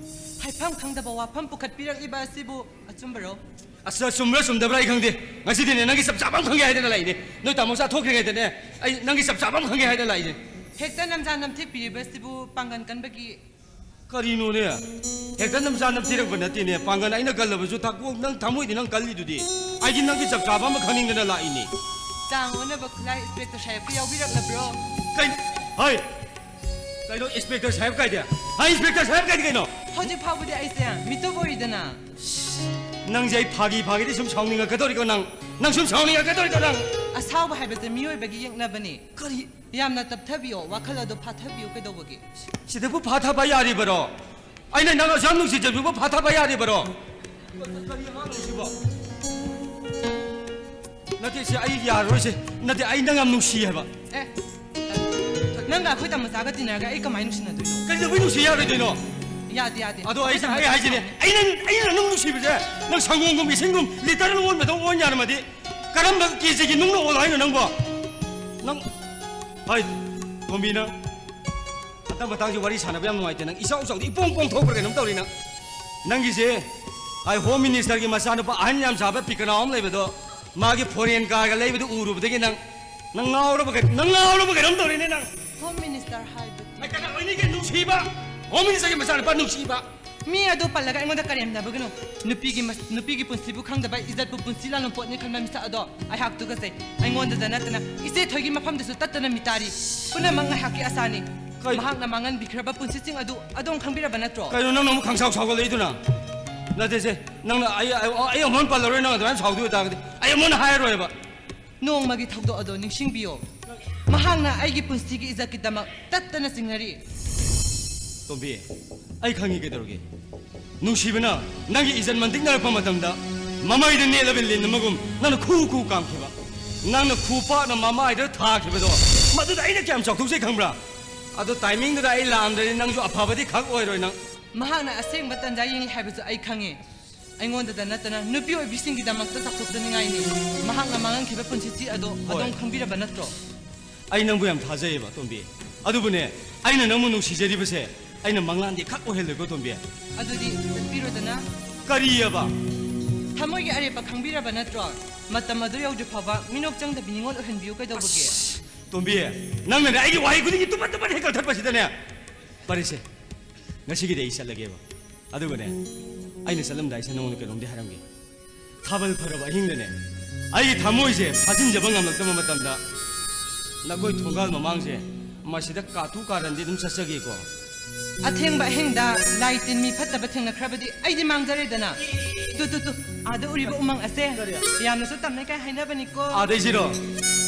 ꯍꯥꯏꯐꯝ ꯈꯪꯗꯕ ꯋꯥꯐꯝ ꯄꯨꯈꯠꯄꯤꯔꯛꯂꯤꯕ ꯑꯁꯤꯕꯨ ꯑꯆꯨꯝꯕꯔꯣ? ꯑꯁ, ꯆꯨꯝꯕ꯭ꯔꯥ ꯆꯨꯝꯗꯕ꯭ꯔꯥ ꯑꯩ ꯈꯪꯗꯦ꯫ ꯉꯁꯤꯗꯤꯅꯦ, ꯅꯪꯒꯤ ꯆꯞ ꯆꯥꯕ ꯑꯃ ꯈꯪꯒꯦ ꯍꯥꯏꯗꯅ ꯂꯥꯛꯏꯅꯦ꯫ ꯅꯣꯏ ꯇꯥꯃꯣ ꯆꯥꯊꯣꯛꯈ꯭ꯔꯤꯉꯩꯗꯅꯦ, ꯑꯩ ꯅꯪꯒꯤ ꯆꯞ ꯆꯥꯕ ꯑꯃ ꯈꯪꯒꯦ ꯍꯥꯏꯗꯅ ꯂꯥꯛꯏꯅꯦ꯫ ꯍꯦꯛꯇ ꯅꯝꯖꯥ ꯅꯝꯊꯦꯛꯄꯤꯔꯤꯕꯁꯤꯕꯨ ꯄꯥꯡꯒꯜ ꯀꯟꯕꯒꯤ? ꯀꯔꯤꯅꯣꯅꯦ? ꯍꯦꯛꯇ ꯅꯝꯖꯥ ꯅꯝꯊꯤꯔꯛꯄ ꯅꯠꯇꯦꯅꯦ꯫ ꯄꯥꯡꯒꯜ ꯑꯩꯅ ꯀꯜꯂꯕꯁꯨ ꯊꯀꯣꯛ ꯅꯪ ꯊꯃꯣꯏꯗꯤ ꯅꯪ ꯀꯜꯂꯤꯗꯨꯗꯤ꯫ ꯑꯩꯗꯤ ꯅꯪꯒꯤ ꯆꯞ ꯆꯥꯕ ꯑꯃ ꯈꯪꯅꯤꯡꯗꯅ ꯂꯥꯛꯏꯅꯦ꯫ ꯆꯥꯡ ꯑꯣꯟꯅꯕ ꯈꯨꯠꯂꯥꯏ ꯏꯟꯁꯄꯦꯛꯇꯔ ꯁꯥꯍꯦꯕꯀ ꯌꯥꯎꯕꯤꯔꯛꯂꯕ꯭ꯔꯣ? ꯀꯩ? ꯍꯥꯏ! ꯀꯩꯅꯣ ꯏꯟꯁꯄꯦꯛꯇꯔ ꯁꯥꯍꯦꯕ ꯀꯥꯏꯗꯤ? ꯍꯥꯏ, ꯏꯟꯁꯄꯦꯛꯇꯔ ꯁꯥꯍꯦꯕ ꯀꯥꯏꯗꯤ ꯀꯩꯅꯣ? ꯍꯧꯖꯤꯛ ꯐꯥꯎꯕꯗꯤ ꯑꯩꯁꯦ ꯃꯤꯇꯣꯞ ꯑꯣꯏꯔꯤꯗꯅ꯫ ꯅꯪꯁꯦ ꯑꯩ ꯐꯥꯒꯤ ꯐꯥꯒꯤꯗꯤ ꯁꯨꯝ ꯁꯥꯎꯅꯤꯡꯉꯛꯀꯗꯧꯔꯤꯀꯣ ꯅꯪ? ꯅꯪ ꯁꯨꯝ ꯁꯥꯎꯅꯤꯡꯉꯛꯀꯗꯧꯔꯤꯀꯣ ꯅꯪ? ꯑꯁꯥꯎꯕ ꯍꯥꯏꯕꯁꯦ ꯃꯤꯑꯣꯏꯕꯒꯤ ꯌꯦꯛꯅꯕꯅꯤ꯫ ꯀꯔꯤ? ꯌꯥꯝꯅ ꯇꯞꯊꯕꯤꯌꯣ, ꯋꯥꯈꯜ ꯑꯗꯣ ꯐꯥꯊꯕꯤꯌꯣ꯫ ꯀꯩꯗꯧꯕꯒꯤ? ꯁꯤꯗꯕꯨ ꯐꯥꯊꯕ ꯌꯥꯔꯤꯕꯔꯣ? ꯑꯩꯅ ꯅꯪ ꯑꯁꯨꯛ ꯌꯥꯝ ꯅꯨꯡꯁꯤꯖꯕꯤꯕꯨ ꯐꯥꯊꯕ ꯌꯥꯔꯤꯕꯔꯣ? ꯀꯔꯤ ꯑꯉꯥꯡꯅꯣ ꯁꯤꯕꯣ? ꯅꯠꯇꯦ, ꯁꯤ ꯑꯩ ꯌꯥꯔꯔꯣꯏꯁꯦ꯫ ꯅꯠꯇꯦ, ꯑꯩ ꯅꯪ ꯌꯥꯝ ꯅꯨꯡꯁꯤ ꯍꯥꯏꯕ꯫ ꯑꯦ, ꯅꯪꯒ ꯑꯩꯈꯣꯏ ꯇꯥꯃꯣꯆꯥꯒ ꯇꯤꯟꯅꯔꯒ ꯑꯩ ꯀꯃꯥꯏꯅ ꯅꯨꯡꯁꯤꯅꯗꯣꯏꯅꯣ? ꯀꯩꯗꯧꯕꯩ ꯅꯨꯡꯁꯤ ꯌꯥꯔꯣꯏꯗꯣꯏꯅꯣ? ꯌꯥꯗꯦ, ꯌꯥꯗꯦ꯫ ꯑꯗꯣ ꯑꯩꯁꯦ, ꯑꯩꯈꯣꯏ ꯑꯩ ꯍꯥꯏꯁꯤꯅꯦ, ꯇꯥꯃꯣꯆꯥ ꯑꯩꯅ, ꯑꯩꯅ ꯅꯪ ꯅꯨꯡꯁꯤꯕꯁꯦ ꯅꯪ ꯁꯪꯒꯣꯝꯒꯨꯝ ꯏꯁꯤꯡꯒꯨꯝ ꯂꯤꯇꯔ ꯑꯃ ꯑꯣꯟꯕꯗꯧ ꯑꯣꯟ ꯌꯥꯔꯝꯃꯗꯤ ꯀꯔꯝꯕ ꯀꯦꯖꯤꯒꯤ ꯅꯨꯡꯅ ꯑꯣꯜꯂꯣ ꯍꯥꯏꯅꯣ ꯅꯪꯕꯣ? ꯅꯪ, ꯍꯥꯏ, ꯇꯣꯝꯕꯤ, ꯅꯪ ꯍꯟꯗꯛ ꯃꯇꯥꯡꯁꯤ ꯋꯥꯔꯤ ꯁꯥꯟꯅꯕ ꯌꯥꯝ ꯅꯨꯡꯉꯥꯏꯇꯦ꯫ ꯅꯪ ꯏꯆꯥꯎ ꯆꯥꯎꯗꯤ ꯏꯄꯣꯡ ꯄꯣꯡꯊꯣꯛꯄ꯭ꯔꯥ ꯀꯩꯅꯣꯝ ꯇꯧꯔꯤ ꯅꯪ꯫ ꯅꯪꯒꯤꯁꯦ, ꯑꯩ ꯍꯣꯝ ꯃꯤꯅꯤꯁꯇꯔꯒꯤ ꯃꯆꯥꯅꯨꯄꯥ ꯑꯍꯟ ꯌꯥꯝ ꯁꯥꯕ ꯄꯤꯀꯅꯥꯎ ꯑꯃ ꯂꯩꯕꯗꯣ, ꯃꯥꯒꯤ ꯐꯣꯔꯦꯟ ꯀꯥꯔꯒ ꯂꯩꯕꯗꯨ ꯎꯔꯨꯕꯗꯒꯤ ꯅꯪ, ꯅꯪ ꯉꯥꯎꯔꯕ ꯀꯩ-, ꯅꯪ ꯉꯥꯎꯔꯕ ꯀꯩꯅꯣꯝ ꯇꯧꯔꯤꯅꯦ ꯅꯪ꯫ ꯍꯣꯝ ꯃꯤꯅꯤꯁꯇꯔ ꯍꯥꯏꯕꯗꯤ? ꯑꯩ ꯀꯅꯥ ꯑꯣꯏꯅꯤꯒꯦ ꯅꯨꯡꯁꯤꯕ? ꯍꯣꯝ ꯃꯤꯅꯤꯁꯇꯔꯒꯤ ꯃꯆꯥꯅꯨꯄꯥ ꯅꯨꯡꯁꯤꯕ꯫ ꯃꯤ ꯑꯗꯨ ꯄꯜꯂꯒ ꯑꯩꯉꯣꯟꯗ ꯀꯔꯦꯝꯅꯕꯒꯅꯨ꯫ ꯅꯨꯄꯤꯒꯤ ꯃꯁ-, ꯅꯨꯄꯤꯒꯤ ꯄꯨꯟꯁꯤꯕꯨ ꯈꯪꯗꯕ, ꯏꯖꯠꯄꯨ ꯄꯨꯟꯁꯤ ꯂꯥꯜꯂꯝ ꯄꯣꯠꯅꯤ ꯈꯟꯕ ꯃꯤꯁꯛ ꯑꯗꯣ ꯑꯩꯍꯥꯛ ꯇꯨꯀꯠꯆꯩ꯫ ꯑꯩꯉꯣꯟꯗꯗ ꯅꯠꯇꯅ ꯏꯆꯦ ꯊꯣꯏꯒꯤ ꯃꯐꯝꯗꯁꯨ ꯇꯠꯇꯅ ꯃꯤꯇꯥꯔꯤ꯫ ꯄꯨꯝꯅꯃꯛ ꯉꯥꯏꯍꯥꯛꯀꯤ ꯑꯁꯥꯅꯤ꯫ ꯀꯩ- ꯃꯍꯥꯛꯅ ꯃꯥꯡꯍꯟꯕꯤꯈ꯭ꯔꯕ ꯄꯨꯟꯁꯤꯁꯤꯡ ꯑꯗꯨ ꯑꯗꯣꯝ ꯈꯪꯕꯤꯔꯕ ꯅꯠꯇ꯭ꯔꯣ? ꯀꯩꯅꯣ ꯅꯪꯅ ꯑꯃꯨꯛ ꯈꯪꯁꯥꯎ ꯁꯥꯎꯒꯠꯂꯛꯏꯗꯨꯅ? ꯅꯠꯇꯦꯁꯦ, ꯅꯪꯅ ꯑꯩ, ꯑꯩ, ꯑꯩ ꯑꯃꯨꯛ ꯍꯟꯅ ꯄꯜꯂꯔꯣꯏ꯫ ꯅꯪ ꯑꯗꯨꯃꯥꯏꯅ ꯁꯥꯎꯗꯣꯏ ꯑꯣꯏꯇꯥꯔꯒꯗꯤ ꯑꯩ ꯑꯃꯨꯛ ꯍꯟꯅ ꯍꯥꯏꯔꯔꯣꯏꯕ꯫ ꯅꯣꯡꯃꯒꯤ ꯊꯧꯗꯣꯛ ꯑꯗꯣ ꯅꯤꯡꯁꯤꯡꯕꯤꯌꯣ꯫ ꯃꯍꯥꯛꯅ ꯑꯩꯒꯤ ꯄꯨꯟꯁꯤꯒꯤ ꯏꯖꯠꯀꯤꯗꯃꯛ ꯇꯠꯇꯅ ꯆꯤꯡꯅꯔꯤ꯫ ꯇꯣꯝꯕꯤ, ꯑꯩ ꯈꯪꯉꯤ ꯀꯩꯗꯧꯔꯒꯦ꯫ ꯅꯨꯡꯁꯤꯕꯅ ꯅꯪꯒꯤ ꯏꯖꯠ ꯃꯟꯇꯤꯛꯅꯔꯛꯄ ꯃꯇꯝꯗ ꯃꯃꯩꯗ ꯅꯦꯠꯂꯕ ꯂꯤꯟ ꯑꯃꯒꯨꯝ ꯅꯪꯅ ꯈꯨ ꯈꯨ ꯀꯥꯝꯈꯤꯕ, ꯅꯪꯅ ꯈꯨ ꯄꯥꯛꯅ ꯃꯃꯥꯏꯗ ꯊꯥꯈꯤꯕꯗꯣ, ꯃꯗꯨꯗ ꯑꯩꯅ ꯀꯌꯥꯝ ꯆꯥꯎꯊꯣꯛꯆꯩ ꯈꯪꯕ꯭ꯔꯥ? ꯑꯗꯣ timingꯗꯨꯗ ꯑꯩ ꯂꯥꯛꯑꯝꯗ꯭ꯔꯗꯤ ꯅꯪꯁꯨ ꯑꯐꯕꯗꯤ ꯈꯛ ꯑꯣꯏꯔꯣꯏ ꯅꯪ꯫ ꯃꯍꯥꯛꯅ ꯑꯁꯦꯡꯕ ꯇꯟꯖꯥ ꯌꯦꯡꯂꯤ ꯍꯥꯏꯕꯁꯨ ꯑꯩ ꯈꯪꯉꯤ꯫ ꯑꯩꯉꯣꯟꯗꯗ ꯅꯠꯇꯅ ꯅꯨꯄꯤ ꯑꯣꯏꯕꯤꯁꯤꯡꯒꯤꯗꯃꯛꯇ ꯆꯥꯎꯊꯣꯛꯆꯅꯤꯡꯉꯥꯏꯅꯤ꯫ ꯃꯍꯥꯛꯅ ꯃꯥꯡꯍꯟꯈꯤꯕ ꯄꯨꯟꯁꯤꯁꯤ ꯑꯗꯣ ꯍꯣꯏ꯫ ꯑꯗꯣꯝ ꯈꯪꯕꯤꯔꯕ ꯅꯠꯇ꯭ꯔꯣ? ꯑꯩ ꯅꯪꯕꯨ ꯌꯥꯝ ꯊꯥꯖꯩꯌꯦꯕ, ꯇꯣꯝꯕꯤ꯫ ꯑꯗꯨꯕꯨꯅꯦ, ꯑꯩꯅ ꯅꯪꯕꯨ ꯅꯨꯡꯁꯤꯖꯔꯤꯕꯁꯦ ꯑꯩꯅ ꯃꯪꯂꯥꯟꯗꯤ ꯈꯛ ꯑꯣꯏꯍꯜꯂꯣꯏꯀꯣ, ꯇꯣꯝꯕꯤ꯫ ꯑꯗꯨꯗꯤ ꯆꯠꯄꯤꯔꯣꯗꯅ꯫ ꯀꯔꯤꯑꯕ? ꯊꯃꯣꯏꯒꯤ ꯑꯔꯦꯞꯄ ꯈꯪꯕꯤꯔꯕ ꯅꯠꯇ꯭ꯔꯣ? ꯃꯇꯝ ꯑꯗꯨ ꯌꯧꯗ꯭ꯔꯤ ꯐꯥꯎꯕ ꯃꯤꯅꯣꯛ ꯆꯪꯗꯕꯤ ꯅꯤꯉꯣꯜ ꯑꯣꯏꯍꯟꯕꯤꯌꯨ ꯀꯩꯗꯧꯕꯒꯦ? ꯑꯁ, ꯇꯣꯝꯕꯤ, ꯅꯪꯅꯅꯦ ꯑꯩꯒꯤ ꯋꯥꯍꯩ ꯈꯨꯗꯤꯡꯒꯤ ꯇꯨꯄꯠ ꯇꯨꯄꯠ ꯍꯦꯛ ꯀꯛꯊꯠꯄꯁꯤꯗꯅꯦ꯫ ꯐꯔꯦꯁꯦ, ꯉꯁꯤꯒꯤꯗꯤ ꯑꯩ ꯆꯠꯂꯒꯦꯕ꯫ ꯑꯗꯨꯒꯅꯦ, ꯑꯩꯅ ꯆꯠꯂꯝꯗꯥꯏꯁꯤꯗ ꯅꯉꯣꯟꯗ ꯀꯩꯅꯣꯝꯗꯤ ꯍꯥꯏꯔꯝꯒꯦ꯫ ꯊꯥꯕꯜ ꯐꯔꯕ ꯑꯍꯤꯡꯗꯅꯦ, ꯑꯩꯒꯤ ꯊꯃꯣꯏꯁꯦ ꯐꯥꯖꯤꯟꯖꯕ ꯉꯝꯂꯛꯇꯕ ꯃꯇꯝꯗ, ꯅꯈꯣꯏ ꯊꯣꯡꯒꯥꯜ ꯃꯃꯥꯡꯁꯦ ꯃꯁꯤꯗ ꯀꯥꯇꯨ ꯀꯥꯔꯟꯗꯤ ꯑꯗꯨꯝ ꯆꯠꯆꯒꯦꯀꯣ꯫ ꯑꯊꯦꯡꯕ ꯑꯍꯤꯡꯗ ꯂꯥꯏ ꯇꯤꯟ ꯃꯤ ꯐꯠꯇꯕ ꯊꯦꯡꯅꯈ꯭ꯔꯕꯗꯤ ꯑꯩꯗꯤ ꯃꯥꯡꯖꯔꯦꯗꯅ꯫ ꯇꯨ, ꯇꯨ, ꯇꯨ, ꯑꯥꯗ ꯎꯔꯤꯕ ꯎꯃꯪ ꯑꯁꯦ ꯀꯔꯤ? ꯌꯥꯝꯅꯁꯨ ꯇꯝꯅꯩ ꯀꯥꯏ ꯍꯥꯏꯅꯕꯅꯤꯀꯣ꯫ ꯑꯥꯗꯩꯁꯤꯔꯣ?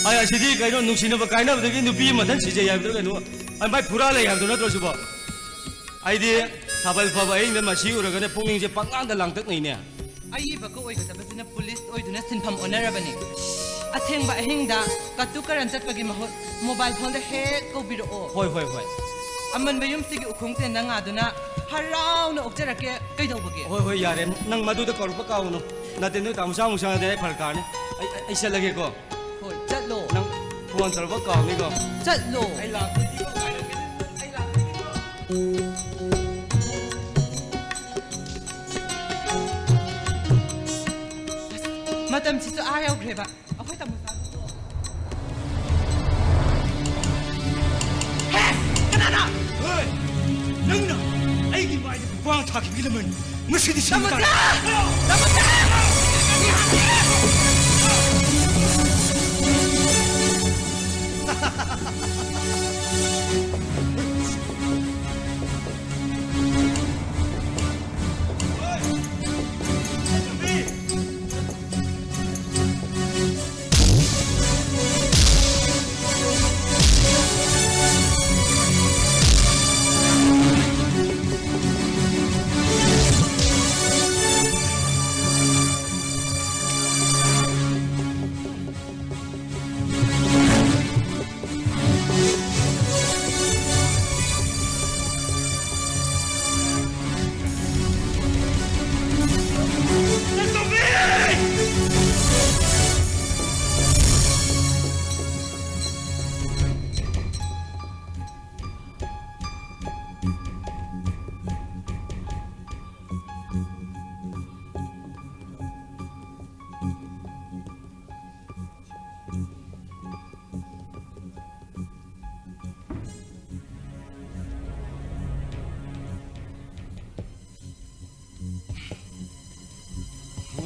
ꯑꯩ ꯑꯁꯤꯗꯤ ꯀꯩꯅꯣ, ꯅꯨꯡꯁꯤꯅꯕ ꯀꯥꯏꯅꯕꯗꯒꯤ ꯅꯨꯄꯤ ꯑꯃ ꯃꯊꯟ ꯁꯤꯖꯩ ꯍꯥꯏꯕꯗꯨ ꯀꯩꯅꯣ? ꯑꯩ ꯃꯥꯏ ꯐꯨꯔꯥ ꯂꯩ ꯍꯥꯏꯕꯗꯨ ꯅꯠꯇ꯭ꯔꯣ ꯁꯤꯕꯣ? ꯑꯩꯗꯤ ꯊꯥꯕꯜ ꯐꯕ ꯑꯍꯤꯡꯗ ꯃꯁꯤ ꯎꯔꯒꯅꯦ ꯄꯨꯛꯅꯤꯡꯁꯦ ꯄꯪꯂꯥꯡꯗ ꯂꯥꯡꯇꯛꯅꯩꯅꯦ꯫ ꯑꯏꯕꯀ ꯑꯣꯏꯒꯗꯕꯁꯤꯅ ꯄꯨꯂꯤꯁ ꯑꯣꯏꯗꯨꯅ ꯁꯤꯟꯐꯝ ꯑꯣꯟꯅꯔꯕꯅꯤ꯫ ꯑꯊꯦꯡꯕ ꯑꯍꯤꯡꯗ ꯀꯠꯇꯨ ꯀꯔꯟ ꯆꯠꯄꯒꯤ ꯃꯍꯨꯠ ꯃꯣꯕꯥꯏꯜ ꯐꯣꯟꯗ ꯍꯦꯛ ꯀꯧꯕꯤꯔꯛꯑꯣ꯫ ꯍꯣꯏ, ꯍꯣꯏ, ꯍꯣꯏ꯫ ꯑꯃꯟꯕ ꯌꯨꯝꯁꯤꯒꯤ ꯎꯈꯣꯡ ꯆꯦꯟꯗ ꯉꯥꯗꯨꯅ ꯍꯔꯥꯎꯅ ꯑꯣꯛꯆꯔꯛꯀꯦ ꯀꯩꯗꯧꯕꯒꯦ? ꯍꯣꯏ, ꯍꯣꯏ, ꯌꯥꯔꯦ꯫ ꯅꯪ ꯃꯗꯨꯗ ꯀꯧꯔꯛꯄ ꯀꯥꯎꯒꯅꯨ꯫ ꯅꯥꯇꯦꯟꯗꯨ ꯇꯥꯃꯣ ꯆꯥꯃꯨꯛ ꯆꯪꯉꯗꯤ ꯑꯩ ꯐꯔꯛ ꯇꯥꯔꯅꯤ꯫ ꯑꯩ, ꯑꯩ, ꯑꯩ ꯆꯠꯂꯒꯦꯀꯣ꯫ ꯍꯣꯏ, ꯆꯠꯂꯣ꯫ ꯅꯪ ꯐꯣꯟ ꯇꯧꯔꯛꯄ ꯀꯥꯎꯅꯤꯀꯣ꯫ ꯆꯠꯂꯣ꯫ ꯑꯩ ꯂꯥꯛꯄꯗꯤ ꯉꯥꯏꯔꯝꯒꯦ꯫ ꯑꯩ ꯂꯥꯛꯄꯗꯤ ꯑꯁ, ꯃꯇꯝꯁꯤꯁꯨ ꯑꯥ ꯌꯧꯈ꯭ꯔꯦꯕ꯫ ꯑꯩꯈꯣꯏ ꯇꯥꯃꯣ ꯆꯥꯗꯣ꯫ ꯍꯦ! ꯀꯅꯥꯅ? ꯍꯣꯏ! ꯅꯪꯅ ꯑꯩꯒꯤ ꯃꯥꯏꯗ ꯈꯨꯄꯥꯡ ꯊꯥꯈꯤꯕꯒꯤ ꯂꯃꯟ ꯉꯁꯤꯗꯤ ꯁꯤꯕ ꯇꯥꯔꯦ꯫ ꯇꯥꯃꯣꯆꯥ! ꯇꯥꯃꯣꯆꯥ!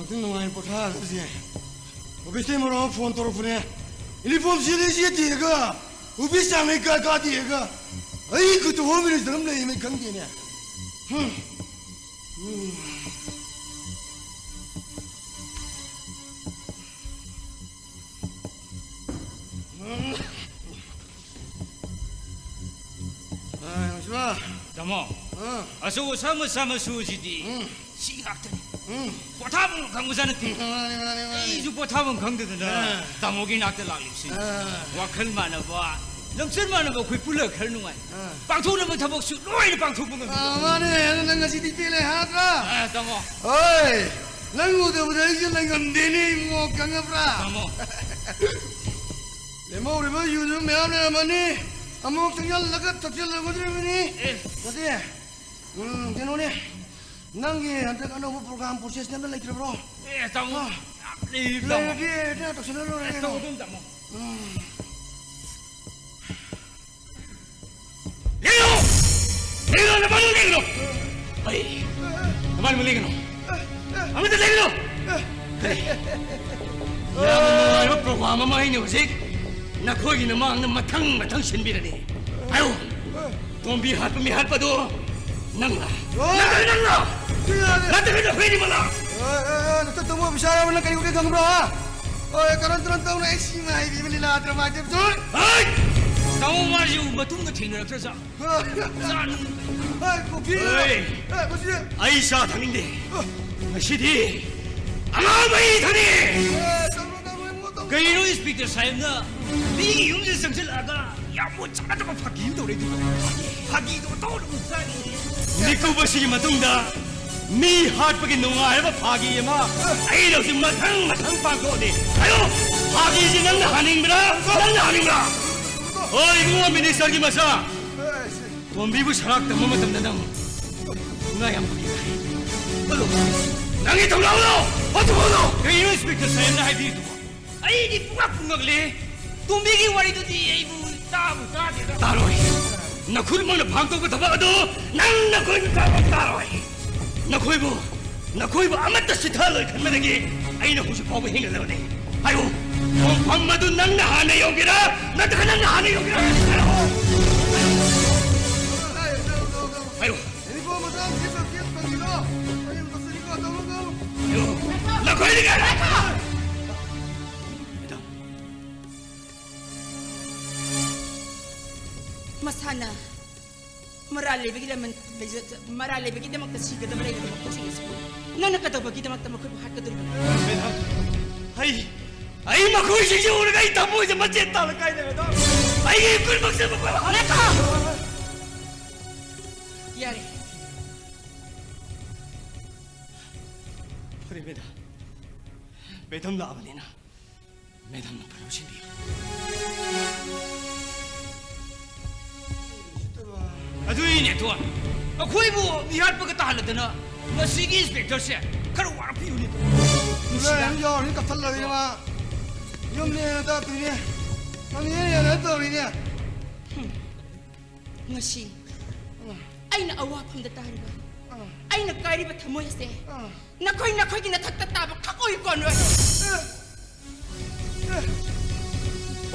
ꯅꯪ ꯅꯨꯡꯉꯥꯏꯅ ꯄꯣꯊꯥꯔꯁꯦ꯫ ꯑꯣꯐꯤꯁꯇꯩ ꯃꯔꯣꯟ ꯑꯃ ꯐꯣꯟ ꯇꯧꯔꯛꯄꯅꯦ꯫ ꯌꯨꯅꯤꯐꯣꯔꯝ ꯁꯦꯠꯂꯦ ꯁꯦꯠꯇꯦꯒ, ꯑꯣꯐꯤꯁ ꯆꯥꯡ ꯂꯩ ꯀꯥ ꯀꯥꯗꯦꯒ꯫ ꯑꯩ ꯈꯨꯠꯇ ꯍꯣꯝ ꯃꯤꯅꯤꯁꯇꯔ ꯑꯃ ꯂꯩ, ꯃꯩ ꯈꯪꯗꯦꯅꯦ꯫ ꯍꯝ꯫ ꯎꯝ꯫ ꯎꯝ꯫ ꯑꯥ, ꯅꯨꯡꯁꯤꯕ꯫ ꯇꯥꯃꯣ, ꯑꯥ꯫ ꯑꯆꯧ ꯑꯁꯥꯡ ꯃꯆꯥ ꯃꯁꯨꯁꯤꯗꯤ ꯎꯝ꯫ ꯁꯤ ꯉꯥꯛꯇꯅꯤ꯫ ꯎꯝ꯫ ꯄꯣꯊꯥꯐꯝ ꯈꯪꯕꯖꯥꯠ ꯅꯠꯇꯦ꯫ ꯃꯥꯅꯤ, ꯃꯥꯅꯤ, ꯃꯥꯅꯤ꯫ ꯑꯩꯁꯨ ꯄꯣꯊꯥꯐꯝ ꯈꯪꯗꯗꯅ ꯑꯥ꯫ ꯇꯥꯃꯣꯒꯤ ꯅꯥꯛꯇ ꯂꯥꯛꯂꯤꯕꯁꯤ꯫ ꯑꯥ꯫ ꯋꯥꯈꯜ ꯃꯥꯟꯅꯕ, ꯂꯝꯆꯠ ꯃꯥꯟꯅꯕ ꯑꯩꯈꯣꯏ ꯄꯨꯜꯂꯒ ꯈꯔ ꯅꯨꯡꯉꯥꯏ꯫ ꯑꯥ꯫ ꯄꯥꯡꯊꯣꯛꯅꯕ ꯊꯕꯛꯁꯨ ꯂꯣꯏꯅ ꯄꯥꯡꯊꯣꯛꯄ ꯉꯝꯃꯤ꯫ ꯑꯥ, ꯃꯥꯅꯦ꯫ ꯑꯗꯨ ꯅꯪ ꯉꯁꯤꯗꯤ ꯄꯦꯜꯂꯦ, ꯍꯥ, ꯅꯠꯇ꯭ꯔꯥ? ꯑꯥ, ꯇꯥꯃꯣ꯫ ꯍꯣꯏ, ꯅꯪ ꯎꯗꯕꯗ ꯑꯩꯁꯨ ꯂꯩꯉꯝꯗꯦꯅꯦ, ꯏꯕꯨꯡꯉꯣ, ꯈꯪꯉꯕ꯭ꯔꯥ? ꯇꯥꯃꯣ꯫ ꯂꯦꯝꯍꯧꯔꯤꯕ ꯌꯨꯗꯨ ꯃꯌꯥꯝ ꯂꯩꯔꯝꯃꯅꯤ꯫ ꯑꯃꯨꯛ ꯆꯪꯁꯤꯜꯂꯒ ꯊꯛꯆꯤꯜꯂꯨꯒꯗꯧꯔꯤꯕꯅꯤ꯫ ꯑꯦ꯫ ꯅꯠꯇꯦ꯫ ꯎꯝ, ꯀꯩꯅꯣꯅꯦ꯫ ꯅꯪꯒꯤ ꯍꯟꯗꯛ ꯑꯅꯧꯕ program process ꯅꯦ ꯑꯝꯇ ꯂꯩꯇ꯭ꯔꯕ꯭ꯔꯣ? ꯑꯦ, ꯇꯥꯃꯣ꯫ ꯑꯥ꯫ ꯌꯥꯝ ꯂꯩꯔꯤ, ꯇꯥꯃꯣ꯫ ꯂꯩꯔꯗꯤ ꯍꯦꯛꯇ ꯇꯧꯁꯤꯜꯂ ꯂꯣꯏꯔꯦ ꯑꯦ, ꯀꯩꯅꯣ꯫ ꯇꯧꯗꯣꯏꯅꯤ, ꯇꯥꯃꯣ꯫ ꯎꯝ꯫ ꯂꯩꯔꯣ! ꯂꯩꯔꯣ, ꯅꯕꯥꯅꯤ ꯂꯩꯒꯅꯨ! ꯑꯩ, ꯅꯕꯥꯅꯤ ꯂꯩꯒꯅꯨ! ꯑꯃꯠꯇ ꯂꯩꯒꯅꯨ! ꯀꯔꯤ? ꯌꯥꯝꯅ ꯅꯨꯡꯉꯥꯏꯕ program ꯑꯃ ꯑꯩꯅ ꯍꯧꯖꯤꯛ ꯅꯈꯣꯏꯒꯤ ꯅꯃꯥꯡꯗ ꯃꯊꯪ ꯃꯊꯪ ꯁꯤꯟꯕꯤꯔꯅꯤ꯫ ꯍꯥꯏꯌꯨ! ꯇꯣꯝꯕꯤ ꯍꯥꯠꯄ ꯃꯤ ꯍꯥꯠꯄꯗꯣ ꯅꯪꯂ? ꯑꯣ! ꯅꯠꯇ꯭ꯔꯒ ꯅꯪꯂ? ꯁꯤ ꯌꯥꯔꯦ! ꯅꯠꯇ꯭ꯔꯒ ꯅꯈꯣꯏ ꯑꯅꯤꯃꯛꯂ? ꯑꯦ, ꯑꯦ, ꯑꯦ, ꯅꯊꯟ ꯇꯧꯕ ꯑꯣꯐꯤꯁꯥꯔ ꯑꯃꯅ ꯀꯔꯤ ꯎꯒꯦ ꯈꯪꯕ꯭ꯔꯣ, ꯍꯥ? ꯑꯣ, ꯀꯔꯟ ꯇꯨꯔꯟ ꯇꯧꯅ ꯑꯩ ꯁꯤꯃ ꯍꯥꯏꯕꯤꯕ ꯂꯤꯂꯥ ꯗ꯭ꯔꯃꯥ ꯖꯦ ꯕꯤꯖꯣꯏ! ꯍꯩꯠ! ꯇꯥꯃꯣ ꯃꯥꯁꯤꯕꯨ ꯃꯇꯨꯡꯗ ꯊꯦꯡꯅꯔꯛꯇ꯭ꯔꯖꯥꯠꯂꯣ? ꯆꯥꯅꯨ! ꯍꯣꯏ, ꯀꯣꯐꯤ ꯂꯩꯔꯣ꯫ ꯍꯣꯏ꯫ ꯑꯦ, ꯃꯁꯤ ꯑꯩ ꯆꯥ ꯊꯛꯅꯤꯡꯗꯦ꯫ ꯑ꯫ ꯉꯁꯤꯗꯤ ꯑꯉꯥꯡꯕ ꯑꯩ ꯊꯛꯅꯤꯡꯉꯦ꯫ ꯑꯦ, ꯇꯧꯔꯣ, ꯇꯧꯔꯣ, ꯏꯕꯨꯡꯉꯣ, ꯇꯧꯔꯣ꯫ ꯀꯩꯅꯣ ꯏꯟꯁꯄꯦꯛꯇꯔ ꯁꯥꯍꯦꯕꯅ ꯃꯤꯒꯤ ꯌꯨꯝꯁꯤꯗ ꯆꯪꯁꯤꯜꯂꯛꯑꯒ ꯌꯥꯝ ꯃꯣꯠ ꯆꯥꯅꯗꯕ ꯐꯥꯒꯤ ꯑꯃ ꯇꯧꯔꯦ ꯑꯗꯨꯒ? ꯐꯥꯒꯤꯗꯣ ꯇꯧꯔꯒ ꯆꯥꯔꯤ꯫ ꯃꯤꯀꯨꯞ ꯑꯁꯤꯒꯤ ꯃꯇꯨꯡꯗ ꯃꯤ ꯍꯥꯠꯄꯒꯤ ꯅꯨꯡꯉꯥꯏꯔꯕ ꯐꯥꯒꯤ ꯑꯃ ꯑꯩꯅ ꯍꯧꯖꯤꯛ ꯃꯊꯪ ꯃꯊꯪ ꯄꯥꯡꯊꯣꯛꯑꯅꯤ꯫ ꯍꯥꯏꯌꯣ, ꯐꯥꯒꯤꯁꯤ ꯅꯪꯅ ꯍꯥꯅꯤꯡꯕ꯭ꯔꯥ? ꯅꯪꯅ ꯍꯥꯅꯤꯡꯕ꯭ꯔꯥ? ꯍꯣꯏ, ꯏꯕꯨꯡꯉꯣ ꯃꯤꯅꯤꯁꯇꯔꯒꯤ ꯃꯆꯥ꯫ ꯇꯣꯝꯕꯤꯕꯨ ꯁꯔꯥꯛ ꯇꯝꯕ ꯃꯇꯝꯗ ꯅꯪ ꯊꯧꯅꯥ ꯌꯥꯝ ꯐꯈꯤ ꯇꯥꯏ꯫ ꯑꯗꯣ ꯅꯪꯒꯤ ꯊꯧꯅꯥꯗꯣ ꯍꯧꯖꯤꯛꯐꯥꯎꯗꯣ꯫ ꯀꯩꯅꯣ ꯏꯟꯁꯄꯦꯛꯇꯔ ꯁꯥꯍꯦꯕꯅ ꯍꯥꯏꯕꯤꯔꯤꯗꯨꯕꯣ? ꯑꯩꯗꯤ ꯄꯨꯡꯉꯛ ꯄꯨꯡꯉꯛꯂꯦ꯫ ꯇꯣꯝꯕꯤꯒꯤ ꯋꯥꯔꯤꯗꯨꯗꯤ ꯑꯩꯕꯨ ꯇꯥꯕꯨ ꯇꯥꯗꯦꯗ꯫ ꯇꯥꯔꯣꯏ꯫ ꯅꯈꯨꯠꯃꯛꯅ ꯐꯥꯡꯗꯣꯛꯄ ꯊꯕꯛ ꯑꯗꯨ ꯅꯪ ꯅꯈꯨꯠꯅ ꯇꯥꯕ ꯇꯥꯔꯣꯏ꯫ ꯅꯈꯣꯏꯕꯨ ꯅꯈꯣꯏꯕꯨ ꯑꯃꯠꯇ ꯆꯤꯠꯊꯍꯜꯂꯣꯏ ꯈꯟꯕꯗꯒꯤ ꯑꯩꯅ ꯍꯧꯖꯤꯛ ꯐꯥꯎꯕ ꯍꯤꯡꯒꯠꯂꯕꯅꯤ꯫ ꯍꯥꯏꯌꯨ, ꯈꯣꯡꯐꯝ ꯑꯗꯨ ꯅꯪꯅ ꯍꯥꯟꯅ ꯌꯧꯒꯦꯔꯥ, ꯅꯠꯇ꯭ꯔꯒ ꯅꯪꯅ ꯍꯥꯟꯅ ꯌꯧꯒꯦꯔꯥ? ꯍꯥꯏꯔꯛꯑꯣ꯫ ꯍꯥꯏꯌꯨ꯫ ꯅꯈꯣꯏꯗꯒꯤ ꯃꯦꯗꯥꯝ꯫ ꯃꯁꯥꯅ ꯃꯔꯥꯜ ꯂꯩꯕꯒꯤ ꯂꯃꯟ ꯂꯩꯖ-, ꯃꯔꯥꯜ ꯂꯩꯕꯒꯤꯗꯃꯛꯇ ꯁꯤꯒꯗꯕ ꯂꯩꯔꯕ ꯃꯈꯣꯏꯁꯤꯡ ꯑꯁꯤ ꯅꯪꯅ ꯀꯩꯗꯧꯕꯒꯤꯗꯃꯛꯇ ꯃꯈꯣꯏꯕꯨ ꯍꯥꯠꯀꯗꯧꯔꯤꯕꯅꯣ? ꯃꯦꯗꯥꯝ, ꯑꯩ, ꯑꯩ ꯃꯈꯣꯏꯁꯤꯡꯁꯤ ꯎꯔꯒ ꯑꯩ ꯊꯃꯣꯏꯁꯦ ꯃꯆꯦꯠ ꯇꯥꯅ ꯀꯥꯏꯔꯦ, ꯃꯦꯗꯥꯝ꯫ ꯑꯩꯒꯤ ꯏꯀꯨꯏꯃꯛꯁꯦ ꯃꯈꯣꯏꯕꯨ ꯍꯥꯠ- ꯉꯥꯏꯈꯣ! ꯌꯥꯔꯦ꯫ ꯐꯔꯦ, ꯃꯦꯗꯥꯝ꯫ ꯃꯦꯗꯥꯝ ꯂꯥꯛꯑꯕꯅꯤꯅ꯫ ꯃꯦꯗꯥꯝꯅ ꯐꯅꯕ ꯁꯤꯟꯕꯤꯌꯨ꯫ ꯑꯗꯨꯅꯤꯅꯦ, ꯊꯣꯟ꯫ ꯑꯩꯈꯣꯏꯕꯨ ꯃꯤꯍꯥꯠꯄꯒ ꯇꯥꯍꯜꯂꯗꯅ ꯃꯁꯤꯒꯤ ꯏꯟꯁꯄꯦꯛꯇꯔꯁꯦ ꯈꯔ ꯋꯥꯔꯛꯄꯤꯌꯨꯅꯦ꯫ ꯅꯨꯡꯁꯤꯗ꯫ ꯌꯥꯎꯔꯅꯤ, ꯀꯞꯊꯠꯂꯗꯤ ꯃꯥ ꯌꯨꯝꯅꯦꯅ ꯇꯥꯛꯇꯣꯏꯅꯦ꯫ ꯃꯃꯤꯅꯦꯅ ꯇꯧꯔꯤꯅꯦ꯫ ꯉꯁꯤ ꯑꯩꯅ ꯑꯋꯥꯐꯝꯗ ꯇꯥꯔꯤꯕ, ꯑꯩꯅ ꯀꯥꯏꯔꯤꯕ ꯊꯃꯣꯏ ꯑꯁꯦ ꯅꯈꯣꯏ ꯅꯈꯣꯏꯒꯤ ꯅꯊꯛꯇ ꯇꯥꯕ ꯈꯛ ꯑꯣꯏꯌꯨꯀꯣ, ꯅꯣꯏ꯫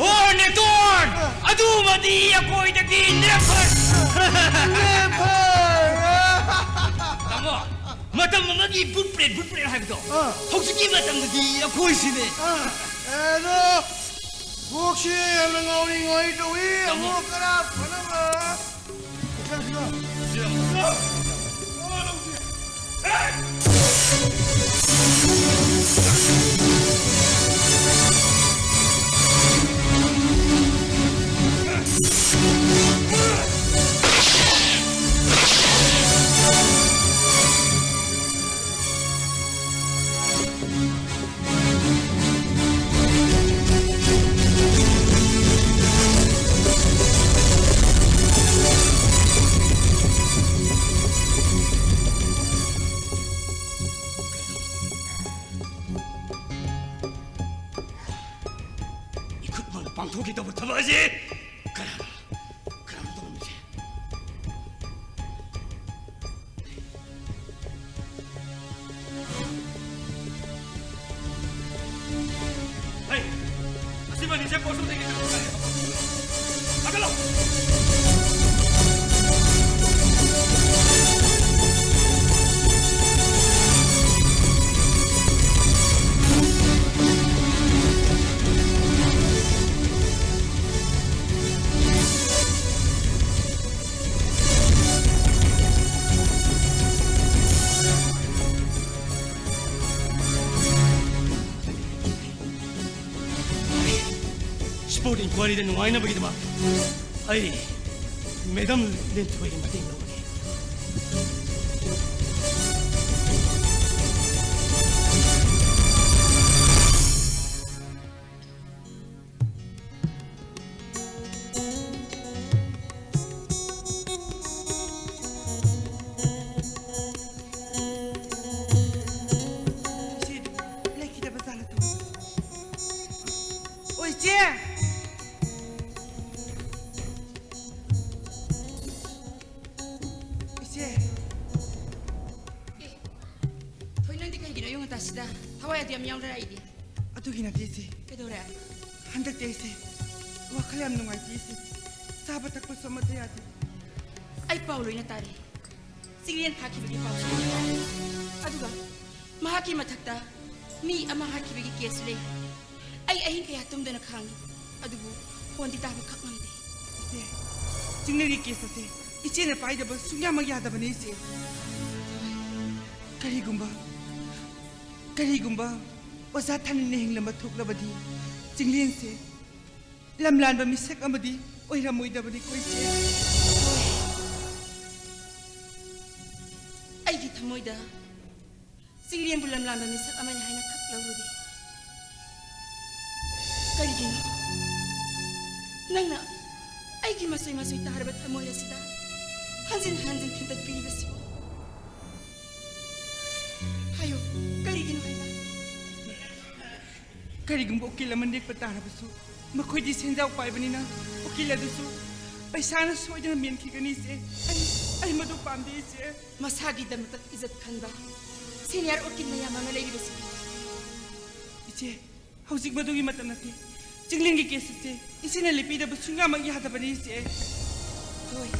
ꯑꯣ, ꯅꯦꯇꯣꯟ! ꯑꯗꯨꯃꯗꯤ ꯑꯩꯈꯣꯏꯗꯒꯤ never! Never! ꯇꯥꯃꯣ, ꯃꯇꯝ ꯑꯃꯒꯤ ꯕꯨꯠ ꯄ꯭ꯔꯦꯠ, ꯕꯨꯠ ꯄ꯭ꯔꯦꯠ ꯍꯥꯏꯕꯗꯣ, ꯑꯥ꯫ ꯍꯧꯖꯤꯛꯀꯤ ꯃꯇꯝꯗꯗꯤ ꯑꯩꯈꯣꯏꯁꯤꯅꯦ꯫ ꯑꯥ, ꯑꯦ, ꯑꯗꯣ ꯀꯣꯛꯁꯤ ꯌꯥꯝꯅ ꯉꯥꯎꯔꯤ ꯉꯥꯎꯔꯤ ꯇꯧꯏ꯫ ꯇꯥꯃꯣ꯫ ꯑꯃꯨꯛ ꯈꯔ ꯐꯅꯕ꯫ ꯏꯈꯨꯠꯃꯛꯅ ꯄꯥꯡꯊꯣꯛꯈꯤꯗꯧꯕ ꯊꯕꯛ ꯑꯁꯤ ꯀꯅꯥꯅ, ꯀꯅꯥꯅ ꯇꯧꯔꯝꯃꯤꯁꯦ? ꯁ꯭ꯄꯣꯔꯠ ꯏꯟꯀ꯭ꯋꯥꯏꯔꯤꯗ ꯅꯨꯡꯉꯥꯏꯅꯕꯒꯤꯗꯃꯛ ꯑꯩ ꯃꯦꯗꯝ ꯂꯤꯟꯊꯣꯏꯒꯤ ꯃꯇꯦꯡ ꯂꯧꯒꯅꯤ꯫ ꯏꯆꯦ, ꯂꯩꯈꯤꯗꯕ ꯖꯥꯠꯂ ꯇꯧꯔꯤꯁꯦ? ꯑꯣ, ꯏꯆꯦ! ꯏꯆꯦ! ꯑꯦ, ꯊꯣꯏ, ꯅꯪꯗꯤ ꯀꯩꯒꯤꯅꯣ ꯑꯌꯨꯛ ꯉꯟꯇꯥꯁꯤꯗ? ꯊꯋꯥꯏ ꯑꯗꯨ ꯌꯥꯝ ꯌꯥꯎꯅꯔꯛꯏꯗꯤ꯫ ꯑꯗꯨꯒꯤ ꯅꯠꯇꯦ, ꯏꯆꯦ꯫ ꯀꯩꯗꯧꯔꯦ? ꯍꯟꯗꯛꯇꯤ ꯑꯩꯁꯦ ꯋꯥꯈꯜ ꯌꯥꯝ ꯅꯨꯡꯉꯥꯏꯇꯦ, ꯏꯆꯦ꯫ ꯆꯥꯕ ꯊꯛꯄꯁꯨ ꯑꯃꯠꯇ ꯌꯥꯗꯦ꯫ ꯑꯩ ꯄꯥꯎ ꯂꯣꯏꯅ ꯇꯥꯔꯦ꯫ ꯆꯤꯡꯂꯦꯟ ꯐꯥꯈꯤꯕꯒꯤ ꯄꯥꯎꯁꯨ ꯂꯣꯏꯅ ꯇꯥꯔꯦ꯫ ꯑꯗꯨꯒ ꯃꯍꯥꯛꯀꯤ ꯃꯊꯛꯇ ꯃꯤ ꯑꯃ ꯍꯥꯠꯈꯤꯕꯒꯤ ꯀꯦꯁꯁꯨ ꯂꯩ꯫ ꯑꯩ ꯑꯍꯤꯡ ꯀꯌꯥ ꯇꯨꯝꯗꯅ ꯈꯥꯡꯉꯤ꯫ ꯑꯗꯨꯕꯨ ꯐꯣꯟꯗꯤ ꯇꯥꯕ ꯈꯛ ꯉꯝꯗꯦ꯫ ꯏꯆꯦ, ꯆꯤꯡꯂꯦꯟꯒꯤ ꯀꯦꯁ ꯑꯁꯦ ꯏꯆꯦꯅ ꯄꯥꯏꯗꯕ ꯁꯨꯡꯌꯥꯃꯛ ꯌꯥꯗꯕꯅꯤ, ꯏꯆꯦ꯫ ꯀꯔꯤꯒꯨꯝꯕ, ꯀꯔꯤꯒꯨꯝꯕ ꯑꯣꯖꯥ ꯊꯥꯅꯤꯜꯅ ꯍꯤꯡꯂꯝꯕ ꯊꯣꯛꯂꯕꯗꯤ ꯆꯤꯡꯂꯦꯟꯁꯦ ꯂꯝꯂꯥꯟꯕ ꯃꯤꯁꯛ ꯑꯃꯗꯤ ꯑꯣꯏꯔꯝꯃꯣꯏꯗꯕꯅꯤꯀꯣ, ꯏꯆꯦ꯫ ꯑꯩꯒꯤ ꯊꯃꯣꯏꯗ ꯆꯤꯡꯂꯦꯟꯕꯨ ꯂꯝꯂꯥꯟꯕ ꯃꯤꯁꯛ ꯑꯃꯅꯤ ꯍꯥꯏꯅ ꯈꯛ ꯂꯧꯔꯨꯔꯤ꯫ ꯀꯔꯤꯒꯤꯅꯣ ꯅꯪꯅ ꯑꯩꯒꯤ ꯃꯆꯣꯏ ꯃꯆꯣꯏ ꯇꯥꯔꯕ ꯊꯃꯣꯏ ꯑꯁꯤꯗ ꯍꯟꯖꯤꯟ ꯍꯟꯖꯤꯟ ꯊꯤꯟꯇꯠꯄꯤꯔꯤꯕꯁꯤꯕꯨ? ꯍꯥꯏꯌꯨ, ꯀꯔꯤꯒꯤꯅꯣ ꯍꯥꯏꯕ? ꯀꯔꯤꯒꯨꯝꯕ ꯎꯀꯤꯜ ꯑꯃ ꯅꯦꯛꯄ ꯇꯥꯔꯕꯁꯨ, ꯃꯈꯣꯏꯗꯤ ꯁꯦꯟꯖꯥꯎ ꯄꯥꯏꯕꯅꯤꯅ ꯎꯀꯤꯜ ꯑꯗꯨꯁꯨ ꯄꯩꯁꯥꯅ ꯁꯣꯏꯗꯅ ꯃꯦꯟꯈꯤꯒꯅꯤ, ꯏꯆꯦ꯫ ꯑꯩ, ꯑꯩ ꯃꯗꯨ ꯄꯥꯝꯗꯦ, ꯏꯆꯦ꯫ ꯃꯁꯥꯒꯤꯗꯃꯛꯇ ꯏꯖꯠ ꯈꯟꯕ ꯁꯦꯅꯤꯌꯔ ꯎꯀꯤꯜ ꯃꯌꯥꯝ ꯑꯃ ꯂꯩꯔꯤꯕꯁꯤꯗꯤ꯫ ꯏꯆꯦ, ꯍꯧꯖꯤꯛ ꯃꯗꯨꯒꯤ ꯃꯇꯝ ꯅꯠꯇꯦ꯫ ꯆꯤꯡꯂꯦꯟꯒꯤ ꯀꯦꯁ ꯑꯁꯦ ꯏꯆꯦꯅ ꯂꯦꯞꯄꯤꯗꯕ ꯁꯨꯡꯌꯥꯃꯛ ꯌꯥꯗꯕꯅꯤ, ꯏꯆꯦ꯫ ꯍꯣꯏ,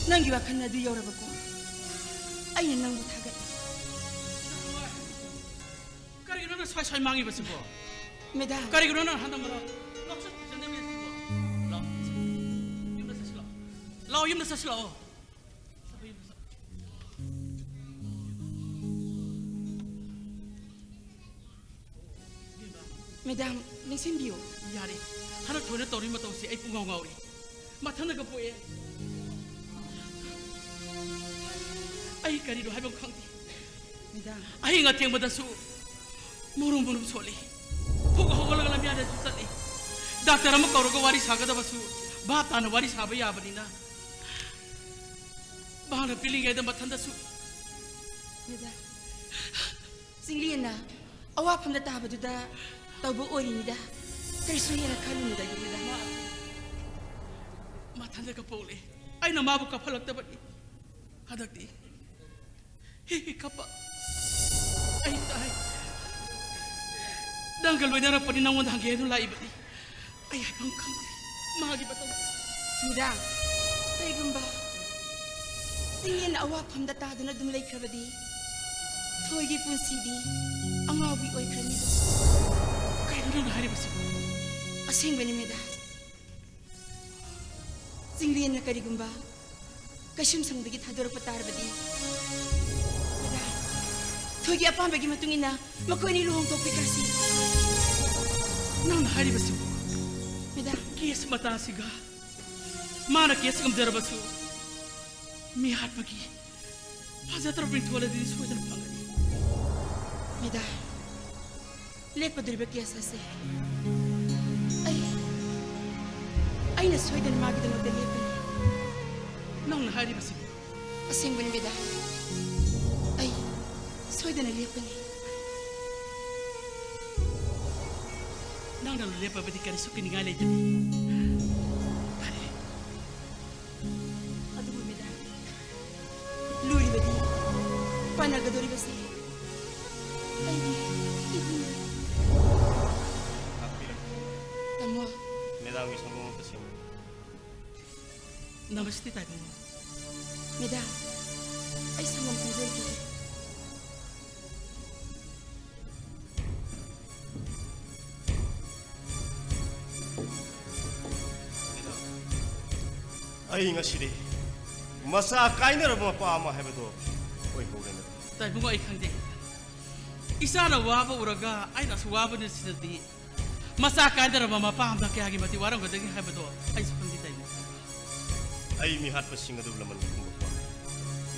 ꯅꯪꯒꯤ ꯋꯥꯈꯜ ꯑꯗꯨ ꯌꯧꯔꯕꯀꯣ? ꯑꯩꯅ ꯅꯪꯕꯨ ꯊꯥꯒꯠꯂꯤ꯫ ꯀꯔꯤꯒꯤꯅꯣ ꯅꯪ ꯁ꯭ꯋꯥꯏ ꯁ꯭ꯋꯥꯏ ꯃꯥꯡꯉꯤꯕꯁꯤꯕꯣ? ꯃꯦꯗꯥꯝ꯫ ꯀꯔꯤꯒꯤꯅꯣ ꯅꯪ ꯍꯟꯗꯛ ꯃꯔꯛ ꯂꯧꯁꯤꯟ ꯐꯖꯅ ꯂꯩꯔꯤꯁꯤꯕꯣ? ꯂꯥꯎ, ꯌꯨꯝꯗ ꯆꯠꯁꯤ ꯂꯥꯎ꯫ ꯂꯥꯎ, ꯌꯨꯝꯗ ꯆꯠꯁꯤ ꯂꯥꯛꯑꯣ꯫ ꯃꯦꯗꯥꯝ, ꯅꯤꯡꯁꯤꯡꯕꯤꯌꯨ꯫ ꯌꯥꯔꯦ, ꯍꯟꯗꯛ ꯊꯣꯏꯅ ꯇꯧꯔꯤ ꯃꯇꯧꯁꯤ ꯑꯩ ꯄꯨꯡꯉꯥꯎ ꯉꯥꯎꯔꯦ꯫ ꯃꯊꯟꯗꯒ ꯄꯣꯛꯑꯦ꯫ ꯑꯩ ꯀꯔꯤꯅꯣ ꯍꯥꯏꯕ ꯈꯪꯗꯦ꯫ ꯃꯦꯗꯥꯝ꯫ ꯑꯍꯤꯡ ꯑꯊꯦꯡꯕꯗꯁꯨ ꯃꯨꯔꯨꯝ ꯃꯨꯔꯨꯝ ꯁꯣꯜꯂꯤ꯫ ꯊꯣꯛ ꯍꯧꯒꯠꯂꯒ ꯂꯝꯌꯥꯟꯗꯁꯨ ꯆꯠꯂꯤ꯫ ꯗꯥꯛꯇꯔ ꯑꯃ ꯀꯧꯔꯒ ꯋꯥꯔꯤ ꯁꯥꯒꯗꯕꯁꯨ ꯚꯥꯞ ꯇꯥꯅ ꯋꯥꯔꯤ ꯁꯥꯕ ꯌꯥꯕꯅꯤꯅ꯫ ꯃꯍꯥꯛꯅ ꯄꯤꯛꯂꯤꯉꯩꯗ ꯃꯊꯟꯗꯁꯨ꯫ ꯃꯦꯗꯥꯝ, ꯆꯤꯡꯂꯦꯟꯅ ꯑꯋꯥꯐꯝꯗ ꯇꯥꯕꯗꯨꯗ ꯇꯧꯕ ꯑꯣꯏꯔꯤꯅꯤꯗ꯫ ꯀꯔꯤꯁꯨ ꯍꯦꯟꯅ ꯈꯜꯂꯨꯅꯨꯗ, ꯃꯦꯗꯥꯝ꯫ ꯃꯊꯟꯗꯒ ꯄꯣꯛꯂꯦ꯫ ꯑꯩꯅ ꯃꯥꯕꯨ ꯀꯞꯍꯜꯂꯛꯇꯕꯅꯤ꯫ ꯍꯟꯗꯛꯇꯤ ꯍꯤ ꯍꯤ ꯀꯞꯄ ꯑꯩ ꯇꯥꯏ꯫ ꯅꯪꯒ ꯂꯣꯏꯅꯔꯛꯄꯅꯤ, ꯅꯪꯉꯣꯟꯗ ꯍꯪꯒꯦ ꯍꯥꯏꯗꯨꯅ ꯂꯥꯛꯏꯕꯅꯤ꯫ ꯑꯩ ꯍꯥꯏꯐꯝ ꯈꯪꯗꯦ ꯃꯥꯒꯤ ꯃꯇꯧ꯫ ꯃꯦꯗꯥꯝ, ꯀꯩꯒꯨꯝꯕ ꯆꯤꯡꯂꯦꯟꯅ ꯑꯋꯥꯐꯝꯗ ꯇꯥꯗꯨꯅ ꯑꯗꯨꯝ ꯂꯩꯈ꯭ꯔꯕꯗꯤ ꯊꯣꯏꯒꯤ ꯄꯨꯟꯁꯤꯗꯤ ꯑꯉꯥꯎꯕꯤ ꯑꯣꯏꯈ꯭ꯔꯅꯤꯗꯣ꯫ ꯀꯩꯅꯣ ꯅꯪꯅ ꯍꯥꯏꯔꯤꯕꯁꯤꯕꯨ? ꯑꯁꯦꯡꯕꯅꯤ ꯃꯦꯗꯥꯝ꯫ ꯆꯤꯡꯂꯦꯟꯅ ꯀꯔꯤꯒꯨꯝꯕ ꯀꯩꯁꯨꯝꯁꯪꯗꯒꯤ ꯊꯥꯗꯣꯔꯛꯄ ꯇꯥꯔꯕꯗꯤ, ꯃꯦꯗꯥꯝ, ꯊꯣꯏꯒꯤ ꯑꯄꯥꯝꯕꯒꯤ ꯃꯇꯨꯡ ꯏꯟꯅ ꯃꯈꯣꯏ ꯑꯅꯤ ꯂꯨꯍꯣꯡ ꯊꯣꯛꯄꯤꯈ꯭ꯔꯁꯤ꯫ ꯅꯪꯅ ꯍꯥꯏꯔꯤꯕꯁꯤꯕꯨ? ꯃꯦꯗꯥꯝ꯫ ꯀꯦꯁ ꯃꯇꯥꯁꯤꯒ ꯃꯥꯅ ꯀꯦꯁ ꯉꯝꯖꯔꯕꯁꯨ, ꯃꯤꯍꯥꯠꯄꯒꯤ ꯐꯖꯗ꯭ꯔꯕ ꯃꯤꯡꯊꯣꯜ ꯑꯗꯨꯗꯤ ꯁꯣꯏꯗꯅ ꯐꯪꯒꯅꯤ꯫ ꯃꯦꯗꯥꯝ, ꯂꯦꯞꯀꯗꯧꯔꯤꯕ ꯀꯦꯁ ꯑꯁꯦ ꯑꯩ, ꯑꯩꯅ ꯁꯣꯏꯗꯅ ꯃꯥꯒꯤꯗꯃꯛꯇ ꯂꯦꯞꯀꯅꯤ꯫ ꯅꯪꯅ ꯍꯥꯏꯔꯤꯕꯁꯤꯕꯨ? ꯑꯁꯦꯡꯕꯅꯤ ꯃꯦꯗꯥꯝ, ꯑꯩ ꯁꯣꯏꯗꯅ ꯂꯦꯞꯀꯅꯤ꯫ ꯅꯪꯅ ꯂꯦꯞꯄꯕꯗꯤ ꯀꯔꯤꯁꯨ ꯀꯤꯅꯤꯡꯉꯥꯏ ꯂꯩꯇꯦ꯫ ꯐꯔꯦ꯫ ꯑꯗꯨꯕꯨ ꯃꯦꯗꯥꯝ, ꯂꯨꯔꯤꯕꯗꯤ ꯄꯥꯟꯅꯒꯗꯧꯔꯤꯕꯁꯤ ꯑꯩꯒꯤ ꯏꯕꯨꯡꯅꯤ꯫ ꯅꯪꯒꯤ ꯁꯪꯒꯣꯝ ꯑꯝꯇ ꯁꯦꯝꯃꯨ꯫ ꯅꯃꯁꯇꯦ, ꯇꯥꯏꯕꯪ꯫ ꯃꯦꯗꯥꯝ, ꯑꯩ ꯁꯪꯒꯣꯝ ꯁꯦꯝꯖꯔꯒꯦ꯫ ꯑꯩ ꯉꯁꯤꯗꯤ ꯃꯆꯥ ꯀꯥꯏꯅꯔꯕ ꯃꯄꯥ ꯑꯃ ꯍꯥꯏꯕꯗꯣ ꯑꯣꯏꯍꯧꯔꯦ, ꯃꯦꯗꯥꯝ꯫ ꯇꯥꯏꯕꯨꯡꯉꯣ, ꯑꯩ ꯈꯪꯖꯩ꯫ ꯏꯆꯥꯅ ꯋꯥꯕ ꯎꯔꯒ ꯑꯩꯅꯁꯨ ꯋꯥꯕꯅ ꯁꯤꯗꯗꯤ ꯃꯆꯥ ꯀꯥꯏꯅꯔꯕ ꯃꯄꯥ ꯑꯃꯅ ꯀꯌꯥꯒꯤ ꯃꯇꯤꯛ ꯋꯥꯔꯝꯒꯗꯒꯦ ꯍꯥꯏꯕꯗꯣ ꯑꯩꯁꯨ ꯈꯪꯖꯩ, ꯇꯥꯏꯕꯨꯡꯉꯣ꯫ ꯑꯩ ꯃꯤꯍꯥꯠꯄꯁꯤꯡ ꯑꯗꯨ ꯂꯃꯟ ꯈꯨꯝꯕ ꯄꯥꯝꯃꯤ꯫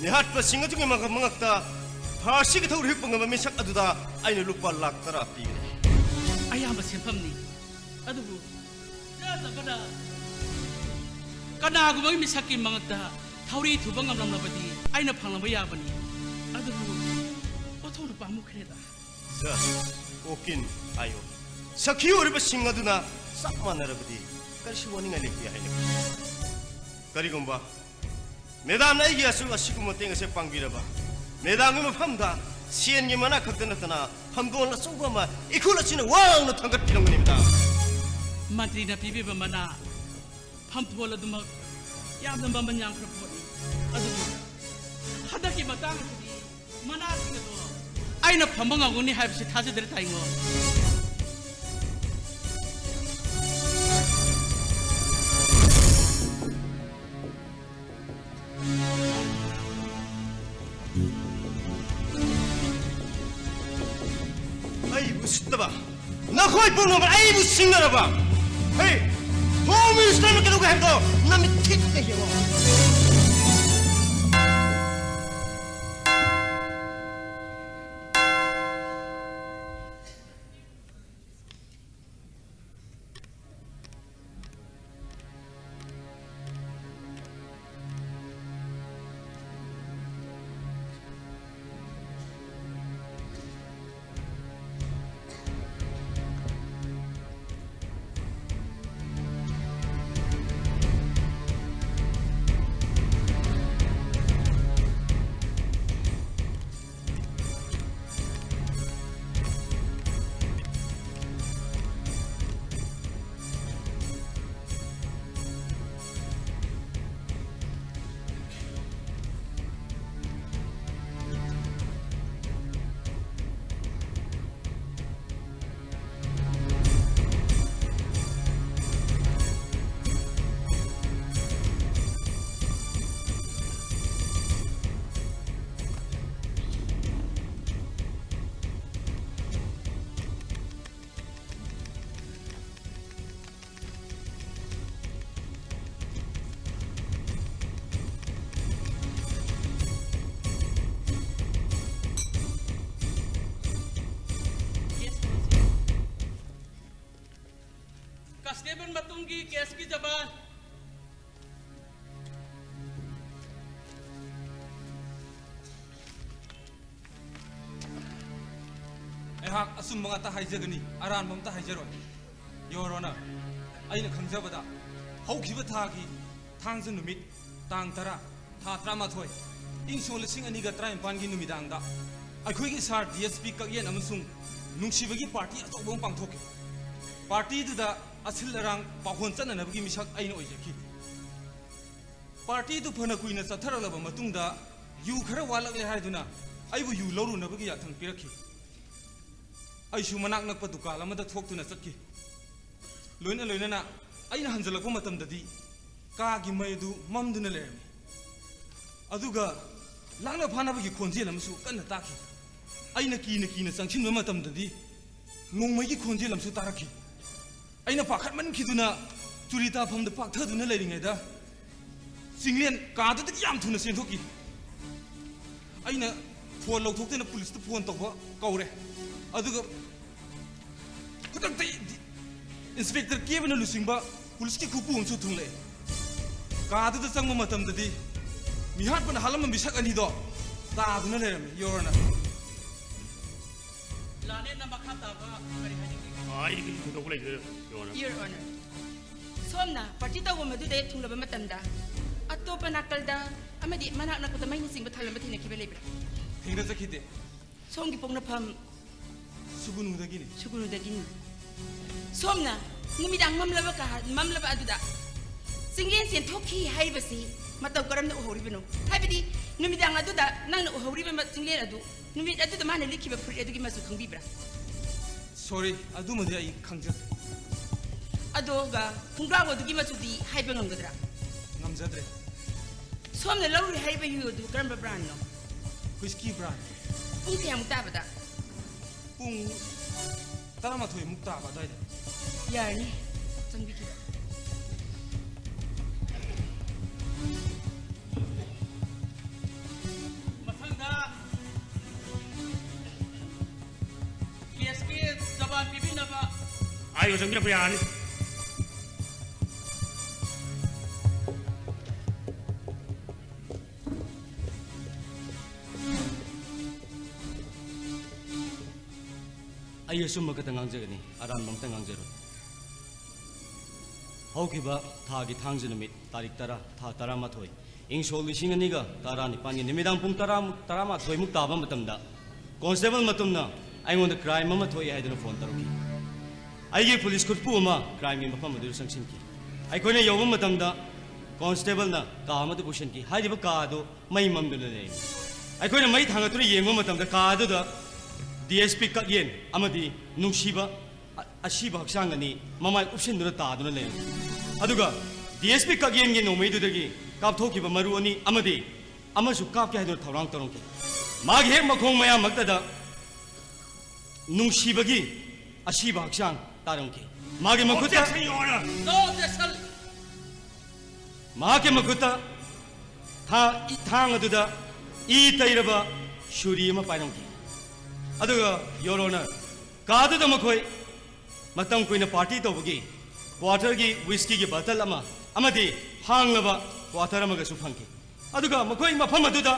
ꯃꯤꯍꯥꯠꯄꯁꯤꯡ ꯑꯗꯨꯒꯤ ꯃꯉꯛ-, ꯃꯉꯛꯇ ꯐꯥꯔꯁꯤꯒꯤ ꯊꯧꯔꯤ ꯍꯨꯛꯄ ꯉꯝꯕ ꯃꯤꯁꯛ ꯑꯗꯨꯗ ꯑꯩꯅ ꯂꯨꯄꯥ ꯂꯥꯈ ꯇꯔꯥ ꯄꯤꯒꯅꯤ꯫ ꯑꯌꯥꯝꯕ ꯁꯦꯟꯐꯝꯅꯤ꯫ ꯑꯗꯨꯕꯨ ꯖꯖ ꯑꯃꯅ ꯀꯅꯥꯒꯨꯝꯕꯒꯤ ꯃꯤꯁꯛꯀꯤ ꯃꯉꯛꯇ ꯊꯧꯔꯤ ꯊꯨꯕ ꯉꯝꯂꯝꯂꯕꯗꯤ ꯑꯩꯅ ꯐꯪꯂꯝꯕ ꯌꯥꯕꯅꯤ꯫ ꯑꯗꯨꯕꯨ ꯑꯣꯟꯊꯣꯛꯅ ꯄꯥꯝꯃꯨꯈ꯭ꯔꯦꯗ꯫ ꯖꯖ, ꯎꯀꯤꯜ ꯍꯥꯏꯌꯣ꯫ ꯁꯈꯤ ꯑꯣꯏꯔꯤꯕꯁꯤꯡ ꯑꯗꯨꯅ ꯆꯞ ꯃꯥꯟꯅꯔꯕꯗꯤ ꯀꯔꯤꯁꯨ ꯋꯥꯅꯤꯡꯉꯥꯏ ꯂꯩꯇꯦ ꯍꯥꯏꯅ ꯈꯜꯂꯤ꯫ ꯀꯔꯤꯒꯨꯝꯕ ꯃꯦꯗꯥꯝꯅ ꯑꯩꯒꯤ ꯑꯁꯨꯛ ꯑꯁꯤꯒꯨꯝꯕ ꯃꯇꯦꯡ ꯑꯁꯦ ꯄꯥꯡꯕꯤꯔꯕ, ꯃꯦꯗꯥꯝꯒꯤ ꯃꯐꯝꯗ ꯁꯦꯟꯒꯤ ꯃꯅꯥ ꯈꯛꯇ ꯅꯠꯇꯅ ꯐꯝꯗꯣꯟ ꯑꯆꯧꯕ ꯑꯃ ꯏꯈꯨꯜ ꯑꯁꯤꯅ ꯋꯥꯡꯅ ꯊꯥꯡꯒꯠꯄꯤꯔꯝꯒꯅꯤ, ꯃꯦꯗꯥꯝ꯫ ꯃꯟꯇ꯭ꯔꯤꯅ ꯄꯤꯕꯤꯕ ꯃꯅꯥ ꯐꯝꯗꯣꯟ ꯑꯗꯨꯃꯛ ꯌꯥꯝꯅ ꯃꯃꯜ ꯌꯥꯝꯈ꯭ꯔꯕ ꯄꯣꯠꯅꯤ꯫ ꯑꯗꯨꯕꯨ ꯍꯟꯗꯛꯀꯤ ꯃꯇꯥꯡ ꯑꯁꯤꯗꯤ ꯃꯅꯥꯁꯤꯡ ꯑꯗꯣ ꯑꯩꯅ ꯐꯝꯕ ꯉꯝꯒꯅꯤ ꯍꯥꯏꯕꯁꯤ ꯊꯥꯖꯗ꯭ꯔꯦ, ꯇꯥꯏꯉꯣ꯫ ꯑꯩꯕꯨ ꯎꯁꯤꯠꯇꯕ, ꯅꯈꯣꯏ ꯄꯨꯝꯅꯃꯛ ꯑꯩꯕꯨ ꯁꯤꯡꯅꯔꯕ꯫ ꯍꯦ, ꯍꯣꯝ ꯃꯤꯅꯤꯁꯇꯔꯅ ꯀꯩꯗꯧꯒꯦ ꯍꯥꯏꯕꯗꯣ ꯅꯃꯤꯠ ꯊꯤꯠꯅ ꯌꯦꯡꯉꯣ꯫ ꯀꯟꯁꯇꯦꯕꯜ ꯃꯇꯨꯡꯒꯤ ꯀꯦꯁꯀꯤ ꯖꯕꯥꯟ꯫ ꯑꯩꯍꯥꯛ ꯑꯆꯨꯝꯕ ꯉꯥꯛꯇ ꯍꯥꯏꯖꯒꯅꯤ, ꯑꯔꯥꯟꯕ ꯑꯝꯇ ꯍꯥꯏꯖꯔꯣꯏ꯫ Your Honor, ꯑꯩꯅ ꯈꯪꯖꯕꯗ, ꯍꯧꯈꯤꯕ ꯊꯥꯒꯤ ꯊꯥꯡꯖ ꯅꯨꯃꯤꯠ, ꯇꯥꯡ ꯇꯔꯥ, ꯊꯥ ꯇꯔꯥꯃꯥꯊꯣꯏ, ꯏꯪ ꯁꯣꯛ ꯂꯤꯁꯤꯡ ꯑꯅꯤꯒ ꯇꯔꯥꯅꯤꯄꯥꯟꯒꯤ ꯅꯨꯃꯤꯗꯥꯡꯗ ꯑꯩꯈꯣꯏꯒꯤ ꯁꯥꯔ ꯗꯤ ꯑꯦꯁ ꯄꯤ ꯀꯛꯌꯦꯟ ꯑꯃꯁꯨꯡ ꯅꯨꯡꯁꯤꯕꯒꯤ ꯄꯥꯔꯇꯤ ꯑꯆꯧꯕ ꯑꯃ ꯄꯥꯡꯊꯣꯛꯈꯤ꯫ ꯄꯥꯔꯇꯤꯗꯨꯗ ꯑꯁꯤꯜ ꯑꯔꯥꯡ ꯄꯥꯎꯍꯣꯟ ꯆꯠꯅꯅꯕꯒꯤ ꯃꯤꯁꯛ ꯑꯩꯅ ꯑꯣꯏꯖꯈꯤ꯫ ꯄꯥꯔꯇꯤꯗꯨ ꯐꯅ ꯀꯨꯏꯅ ꯆꯠꯊꯔꯛꯂꯕ ꯃꯇꯨꯡꯗ ꯌꯨ ꯈꯔ ꯋꯥꯠꯂꯛꯂꯦ ꯍꯥꯏꯗꯨꯅ ꯑꯩꯕꯨ ꯌꯨ ꯂꯧꯔꯨꯅꯕꯒꯤ ꯌꯥꯊꯪ ꯄꯤꯔꯛꯈꯤ꯫ ꯑꯩꯁꯨ ꯃꯅꯥꯛ ꯅꯛꯄ ꯗꯨꯀꯥꯟ ꯑꯃꯗ ꯊꯣꯛꯇꯨꯅ ꯆꯠꯈꯤ꯫ ꯂꯣꯏꯅ ꯂꯣꯏꯅꯅ ꯑꯩꯅ ꯍꯟꯖꯤꯜꯂꯛꯄ ꯃꯇꯝꯗꯗꯤ ꯀꯥꯒꯤ ꯃꯩ ꯑꯗꯨ ꯃꯝꯗꯨꯅ ꯂꯩꯔꯝꯃꯤ꯫ ꯑꯗꯨꯒ ꯂꯥꯛꯅ ꯐꯥꯅꯕꯒꯤ ꯈꯣꯟꯖꯦꯜ ꯑꯃꯁꯨ ꯀꯟꯅ ꯇꯥꯈꯤ꯫ ꯑꯩꯅ ꯀꯤꯅ ꯀꯤꯅ ꯆꯪꯁꯤꯟꯕ ꯃꯇꯝꯗꯗꯤ ꯅꯣꯡꯃꯩꯒꯤ ꯈꯣꯟꯖꯦꯜ ꯑꯃꯁꯨ ꯇꯥꯔꯛꯈꯤ꯫ ꯑꯩꯅ ꯄꯥꯈꯠꯃꯟꯈꯤꯗꯨꯅ ꯆꯨꯔꯤ ꯇꯥꯐꯝꯗ ꯄꯥꯛꯊꯗꯨꯅ ꯂꯩꯔꯤꯉꯩꯗ ꯆꯤꯡꯂꯦꯟ ꯀꯥꯗꯨꯗꯒꯤ ꯌꯥꯝ ꯊꯨꯅ ꯆꯦꯟꯊꯣꯛꯈꯤ꯫ ꯑꯩꯅ ꯐꯣꯟ ꯂꯧꯊꯣꯛꯇꯨꯅ ꯄꯨꯂꯤꯁꯇ ꯐꯣꯟ ꯇꯧꯕ ꯀꯧꯔꯦ꯫ ꯑꯗꯨꯒ ꯈꯨꯗꯛꯇ ꯏꯟꯁꯄꯦꯛꯇꯔ ꯀꯦꯕꯅ ꯂꯨꯆꯤꯡꯕ ꯄꯨꯂꯤꯁꯀꯤ ꯈꯨꯄꯨ ꯑꯃꯁꯨ ꯊꯨꯡꯂꯛꯑꯦ꯫ ꯀꯥꯗꯨꯗ ꯆꯪꯕ ꯃꯇꯝꯗꯗꯤ ꯃꯤꯍꯥꯠꯄꯅ ꯍꯥꯠꯂꯝꯕ ꯃꯤꯁꯛ ꯑꯅꯤꯗꯣ ꯇꯥꯗꯨꯅ ꯂꯩꯔꯝꯃꯤ꯫ Your Honor꯫ ꯂꯥꯅꯦꯠꯅ ꯃꯈꯥ ꯇꯥꯕ ꯀꯔꯤ ꯍꯥꯏꯅꯤꯡꯕꯤꯒꯦ? ꯑꯩꯗꯤ ꯀꯩꯁꯨ ꯊꯣꯏꯗꯣꯛꯄ ꯂꯩꯖꯗꯦ, Your Honor꯫ Your Honor, ꯁꯣꯝꯅ ꯄꯥꯔꯇꯤ ꯇꯧꯐꯝ ꯑꯗꯨꯗ ꯍꯦꯛ ꯊꯨꯡꯂꯕ ꯃꯇꯝꯗ ꯑꯇꯣꯞꯄ ꯅꯥꯀꯜꯗ ꯑꯃꯗꯤ ꯃꯅꯥꯛ ꯅꯛꯄꯗ ꯃꯩꯅꯆꯤꯡꯕ ꯊꯥꯜꯂꯝꯕ ꯊꯦꯡꯅꯈꯤꯕ ꯂꯩꯕ꯭ꯔꯥ? ꯊꯦꯡꯅꯖꯈꯤꯗꯦ꯫ ꯁꯣꯝꯒꯤ ꯄꯣꯛꯅꯐꯝ? ꯁꯨꯒꯨꯅꯨꯗꯒꯤꯅꯤ꯫ ꯁꯨꯒꯨꯅꯨꯗꯒꯤꯅꯤ꯫ ꯁꯣꯝꯅ ꯅꯨꯃꯤꯗꯥꯡ ꯃꯝꯂꯕ ꯀꯥ-, ꯃꯝꯂꯕ ꯑꯗꯨꯗ ꯆꯤꯡꯂꯦꯟ ꯆꯦꯟꯊꯣꯛꯈꯤ ꯍꯥꯏꯔꯤꯕꯁꯤ ꯃꯇꯧ ꯀꯔꯝꯅ ꯎꯍꯧꯔꯤꯕꯅꯣ? ꯍꯥꯏꯕꯗꯤ ꯅꯨꯃꯤꯗꯥꯡ ꯑꯗꯨꯗ ꯅꯪꯅ ꯎꯍꯧꯔꯤꯕ ꯃ-, ꯆꯤꯡꯂꯦꯟ ꯑꯗꯨ ꯅꯨꯃꯤꯠ ꯑꯗꯨꯗ ꯃꯥꯅ ꯂꯤꯠꯈꯤꯕ ꯐꯨꯔꯤꯠ ꯑꯗꯨꯒꯤ ꯃꯆꯨ ꯈꯪꯕꯤꯕ꯭ꯔꯥ? Sorry, ꯑꯗꯨꯃꯗꯤ ꯑꯩ ꯈꯪꯖꯗꯦ꯫ ꯑꯗꯨꯒ ꯈꯣꯡꯒ꯭ꯔꯥꯎ ꯑꯗꯨꯒꯤ ꯃꯆꯨꯗꯤ ꯍꯥꯏꯕ ꯉꯝꯒꯗ꯭ꯔꯥ? ꯉꯝꯖꯗ꯭ꯔꯦ꯫ ꯁꯣꯝꯅ ꯂꯧꯔꯨꯏ ꯍꯥꯏꯔꯤꯕ ꯌꯨ ꯑꯗꯨ ꯀꯔꯝꯕ brandꯅꯣ? Whisky brand꯫ ꯄꯨꯡ ꯀꯌꯥꯃꯨꯛ ꯇꯥꯕꯗ? ꯄꯨꯡ ꯇꯔꯥꯃꯥꯊꯣꯏꯃꯨꯛ ꯇꯥꯕ ꯑꯗꯨꯋꯥꯏꯗ꯫ ꯌꯥꯔꯅꯤ, ꯆꯪꯕꯤꯈꯤꯕ꯫ ꯃꯊꯪꯗ ꯀꯦꯁꯀꯤ ꯖꯕꯥꯟ ꯄꯤꯕꯤꯅꯕ꯫ ꯑꯥꯏꯌꯣ, ꯆꯪꯕꯤꯔꯛꯄ ꯌꯥꯔꯅꯤ꯫ ꯑꯩ ꯑꯆꯨꯝꯕ ꯈꯛꯇ ꯉꯥꯡꯖꯒꯅꯤ, ꯑꯔꯥꯟꯕ ꯑꯝꯇ ꯉꯥꯡꯖꯔꯣꯏ꯫ ꯍꯧꯈꯤꯕ ꯊꯥꯒꯤ ꯊꯥꯡꯖ ꯅꯨꯃꯤꯠ, ꯇꯥꯔꯤꯛ ꯇꯔꯥ, ꯊꯥ ꯇꯔꯥꯃꯥꯊꯣꯏ, ꯏꯪ ꯁꯣꯛ ꯂꯤꯁꯤꯡ ꯑꯅꯤꯒ ꯇꯔꯥꯅꯤꯄꯥꯟꯒꯤ ꯅꯨꯃꯤꯗꯥꯡ ꯄꯨꯡ ꯇꯔꯥ, ꯇꯔꯥꯃꯥꯊꯣꯏꯃꯨꯛ ꯇꯥꯕ ꯃꯇꯝꯗ constable ꯃꯇꯨꯝꯅ ꯑꯩꯉꯣꯟꯗ crime ꯑꯃ ꯊꯣꯛꯑꯦ ꯍꯥꯏꯗꯨꯅ phone ꯇꯧꯔꯛꯈꯤ꯫ ꯑꯩꯒꯤ police ꯈꯨꯠꯄꯨ ꯑꯃ crimeꯒꯤ ꯃꯐꯝ ꯑꯗꯨꯗ ꯆꯪꯁꯤꯟꯈꯤ꯫ ꯑꯩꯈꯣꯏꯅ ꯌꯧꯕ ꯃꯇꯝꯗ constableꯅ ꯀꯥ ꯑꯃꯗ ꯄꯨꯁꯤꯟꯈꯤ꯫ ꯍꯥꯏꯔꯤꯕ ꯀꯥ ꯑꯗꯨ ꯃꯩ ꯃꯝꯗꯨꯅ ꯂꯩꯔꯝꯃꯤ꯫ ꯑꯩꯈꯣꯏꯅ ꯃꯩ ꯊꯥꯡꯒꯠꯇꯨꯅ ꯌꯦꯡꯕ ꯃꯇꯝꯗ ꯀꯥ ꯑꯗꯨꯗ DSP ꯀꯛꯌꯦꯟ ꯑꯃꯗꯤ ꯅꯨꯡꯁꯤꯕ ꯑ-, ꯑꯁꯤꯕ ꯍꯛꯆꯥꯡ ꯑꯅꯤ ꯃꯃꯥꯏ ꯎꯞꯁꯤꯟꯗꯨꯅ ꯇꯥꯗꯨꯅ ꯂꯩꯔꯝꯃꯤ꯫ ꯑꯗꯨꯒ DSP ꯀꯛꯌꯦꯟꯒꯤ ꯅꯣꯡꯃꯩꯗꯨꯗꯒꯤ ꯀꯥꯞꯊꯣꯛꯈꯤꯕ ꯃꯔꯨ ꯑꯅꯤ ꯑꯃꯗꯤ ꯑꯃꯁꯨ ꯀꯥꯞꯀꯦ ꯍꯥꯏꯗꯨꯅ ꯊꯧꯔꯥꯡ ꯇꯧꯔꯝꯈꯤ꯫ ꯃꯥꯒꯤ ꯍꯦꯛ ꯃꯈꯣꯡ ꯃꯌꯥꯃꯛꯇꯗ ꯅꯨꯡꯁꯤꯕꯒꯤ ꯑꯁꯤꯕ ꯍꯛꯆꯥꯡ ꯇꯥꯔꯝꯈꯤ꯫ ꯃꯥꯒꯤ ꯃꯈꯨꯠꯇ Objection, Your Honor. No objection. ꯃꯍꯥꯛꯀꯤ ꯃꯈꯨꯠꯇ ꯊꯥ-, ꯏ-, ꯊꯥꯡ ꯑꯗꯨꯗ ꯏ ꯇꯩꯔꯕ ꯁꯨꯔꯤ ꯑꯃ ꯄꯥꯏꯔꯝꯈꯤ꯫ ꯑꯗꯨꯒ, Your Honor, ꯀꯥꯗꯨꯗ ꯃꯈꯣꯏ ꯃꯇꯝ ꯀꯨꯏꯅ party ꯇꯧꯕꯒꯤ quarterꯒꯤ whiskyꯒꯤ bottle ꯑꯃ ꯑꯃꯗꯤ ꯍꯥꯡꯂꯕ quarter ꯑꯃꯒꯁꯨ ꯐꯪꯈꯤ꯫ ꯑꯗꯨꯒ ꯃꯈꯣꯏ ꯃꯐꯝ ꯑꯗꯨꯗ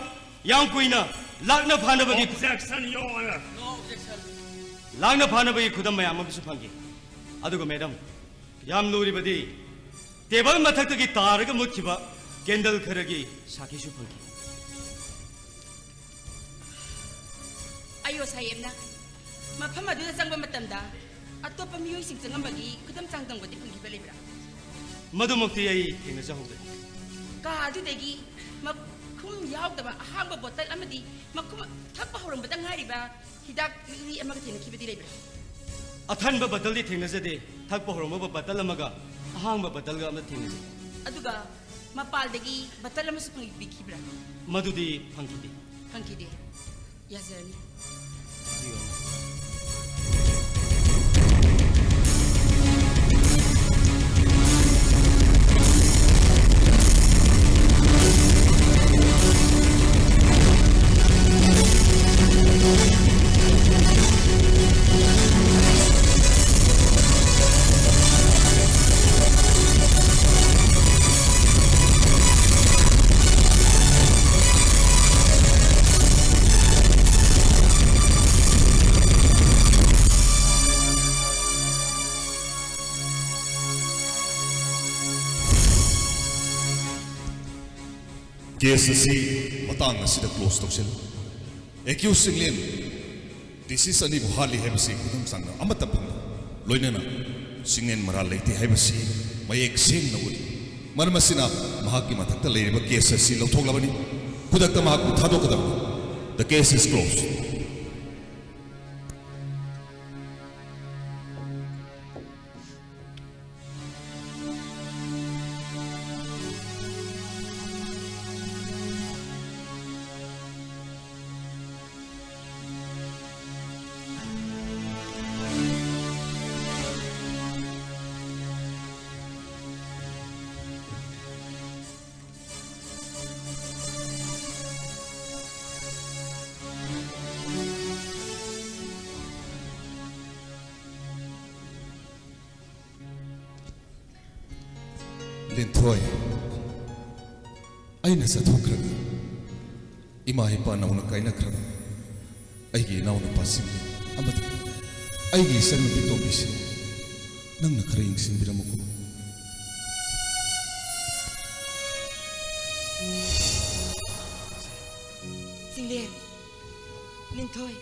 ꯌꯥꯝ ꯀꯨꯏꯅ ꯂꯥꯛꯅ ꯐꯥꯅꯕꯒꯤ Objection, Your Honor. ꯂꯥꯛꯅ ꯐꯥꯅꯕꯒꯤ ꯈꯨꯗꯝ ꯃꯌꯥꯝ ꯑꯃꯁꯨ ꯐꯪꯈꯤ꯫ ꯑꯗꯨꯒ madam, ꯌꯥꯝ ꯂꯨꯔꯤꯕꯗꯤ table ꯃꯊꯛꯇꯒꯤ ꯇꯥꯔꯒ ꯃꯨꯠꯈꯤꯕ candle ꯈꯔꯒꯤ ꯁꯥꯈꯤꯁꯨ ꯐꯪꯈꯤ꯫ ꯑꯌꯣ ꯁꯥꯍꯦꯕꯅ ꯃꯐꯝ ꯑꯗꯨꯗ ꯆꯪꯕ ꯃꯇꯝꯗ ꯑꯇꯣꯞꯄ ꯃꯤꯑꯣꯏꯁꯤꯡ ꯆꯪꯉꯝꯕꯒꯤ ꯈꯨꯗꯝ ꯆꯥꯡꯗꯝꯒꯗꯤ ꯐꯪꯈꯤꯕ ꯂꯩꯕ꯭ꯔꯥ? ꯃꯗꯨꯃꯛꯇꯤ ꯑꯩ ꯊꯦꯡꯅꯖꯍꯧꯗ꯭ꯔꯦ꯫ ꯀꯥ ꯑꯗꯨꯗꯒꯤ ꯃꯈꯨꯝ ꯌꯥꯎꯗꯕ ꯑꯍꯥꯡꯕ bottle ꯑꯃꯗꯤ ꯃꯈꯨꯝ ꯊꯛꯄ ꯍꯧꯔꯝꯕꯗ ꯉꯥꯏꯔꯤꯕ ꯍꯤꯗꯥꯛ ꯂꯤꯛꯂꯤ ꯑꯃꯒ ꯊꯦꯡꯅꯈꯤꯕꯗꯤ ꯂꯩꯕ꯭ꯔꯥ? ꯑꯊꯟꯕ bottleꯗꯤ ꯊꯦꯡꯅꯖꯗꯦ꯫ ꯊꯛꯄ ꯍꯧꯔꯝꯕ bottleꯜ ꯑꯃꯒ ꯑꯍꯥꯡꯕ bottleꯒ ꯑꯃ ꯊꯦꯡꯅꯖꯩ꯫ ꯑꯗꯨꯒ ꯃꯄꯥꯜꯗꯒꯤ bottle ꯑꯃꯁꯨ ꯐꯪꯕꯤꯈꯤꯕ꯭ꯔꯥ? ꯃꯗꯨꯗꯤ ꯐꯪꯈꯤꯗꯦ꯫ ꯐꯪꯈꯤꯗꯦ꯫ ꯌꯥꯖꯔꯅꯤ꯫ ꯀꯦꯁ ꯑꯁꯤ ꯃꯇꯥꯡ ꯑꯁꯤꯗ ꯀ꯭ꯂꯣꯖ ꯇꯧꯁꯤꯜꯂꯤ꯫ ꯑꯦꯀ꯭ꯌꯨꯁ ꯆꯤꯡꯂꯦꯟ ꯗꯤꯁꯤꯁ ꯑꯅꯤꯕꯨ ꯍꯥꯠꯂꯤ ꯍꯥꯏꯕꯁꯤ ꯈꯨꯗꯝ ꯆꯥꯡꯗꯝ ꯑꯃꯠꯇ ꯐꯪꯗꯦ꯫ ꯂꯣꯏꯅꯅ ꯆꯤꯡꯂꯦꯟ ꯃꯔꯥꯜ ꯂꯩꯇꯦ ꯍꯥꯏꯕꯁꯤ ꯃꯌꯦꯛ ꯁꯦꯡꯅ ꯎꯠꯂꯤ꯫ ꯃꯔꯝ ꯑꯁꯤꯅ ꯃꯍꯥꯛꯀꯤ ꯃꯊꯛꯇ ꯂꯩꯔꯤꯕ ꯀꯦꯁ ꯑꯁꯤ ꯂꯧꯊꯣꯛꯂꯕꯅꯤ꯫ ꯈꯨꯗꯛꯇ ꯃꯍꯥꯛꯄꯨ ꯊꯥꯗꯣꯛꯀꯗꯕꯅꯤ꯫ The case is closed. ꯂꯤꯟꯊꯣꯏ, ꯑꯩꯅ ꯆꯠꯊꯣꯛꯈ꯭ꯔꯒ ꯏꯃꯥ ꯏꯄꯥ ꯅꯧꯅ ꯀꯥꯏꯅꯈ꯭ꯔꯕ ꯑꯩꯒꯤ ꯏꯅꯥꯎꯅꯨꯄꯥꯁꯤꯡ ꯑꯃꯗꯤ ꯑꯩꯒꯤ ꯏꯆꯟꯅꯨꯄꯤ ꯇꯣꯝꯕꯤꯁꯤꯡ ꯅꯪꯅ ꯈꯔ ꯌꯦꯡꯁꯤꯟꯕꯤꯔꯝꯃꯨꯀꯣ꯫ ꯆꯤꯡꯂꯦꯟ, ꯂꯤꯟꯊꯣꯏ,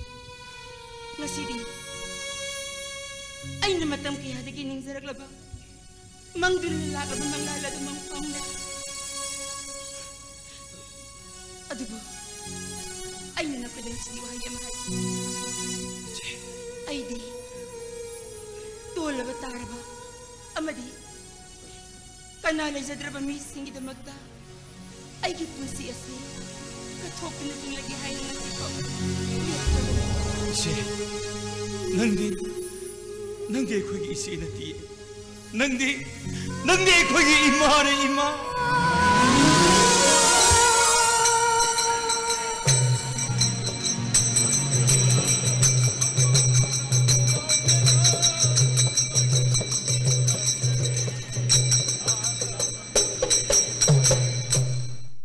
ꯉꯁꯤꯗꯤ ꯑꯩꯅ ꯃꯇꯝ ꯀꯌꯥꯗꯒꯤ ꯅꯤꯡꯖꯔꯛꯂꯕ ꯃꯪꯗꯨꯅ ꯂꯥꯛꯂꯕ ꯃꯪꯂꯥꯟ ꯑꯗꯨ ꯃꯪ ꯐꯪꯂꯦ꯫ ꯑꯗꯨꯕꯨ ꯑꯩꯅ ꯅꯈꯣꯏꯗ ꯉꯁꯤꯗꯤ ꯋꯥꯍꯩ ꯑꯃ ꯍꯥꯏꯒꯦ꯫ ꯑꯩꯗꯤ ꯇꯣꯜꯂꯕ ꯇꯥꯔꯕ ꯑꯃꯗꯤ ꯀꯅꯥ ꯂꯩꯖꯗ꯭ꯔꯕ ꯃꯤꯁꯤꯡꯒꯤꯗꯃꯛꯇ ꯑꯩꯒꯤ ꯄꯨꯟꯁꯤ ꯑꯁꯤ ꯀꯠꯊꯣꯛꯇꯨꯅ ꯍꯤꯡꯂꯒꯦ ꯍꯥꯏꯅ ꯉꯁꯤ ꯐꯥꯎꯕ ꯂꯦꯞꯇꯕꯅꯤ꯫ ꯏꯆꯦ, ꯅꯪꯗꯤ, ꯅꯪꯗꯤ ꯑꯩꯈꯣꯏꯒꯤ ꯏꯆꯦ ꯅꯠꯇꯤꯌꯦ꯫ ꯅꯪꯗꯤ, ꯅꯪꯗꯤ ꯑꯩꯈꯣꯏꯒꯤ ꯏꯃꯥꯅꯦ, ꯏꯃꯥ꯫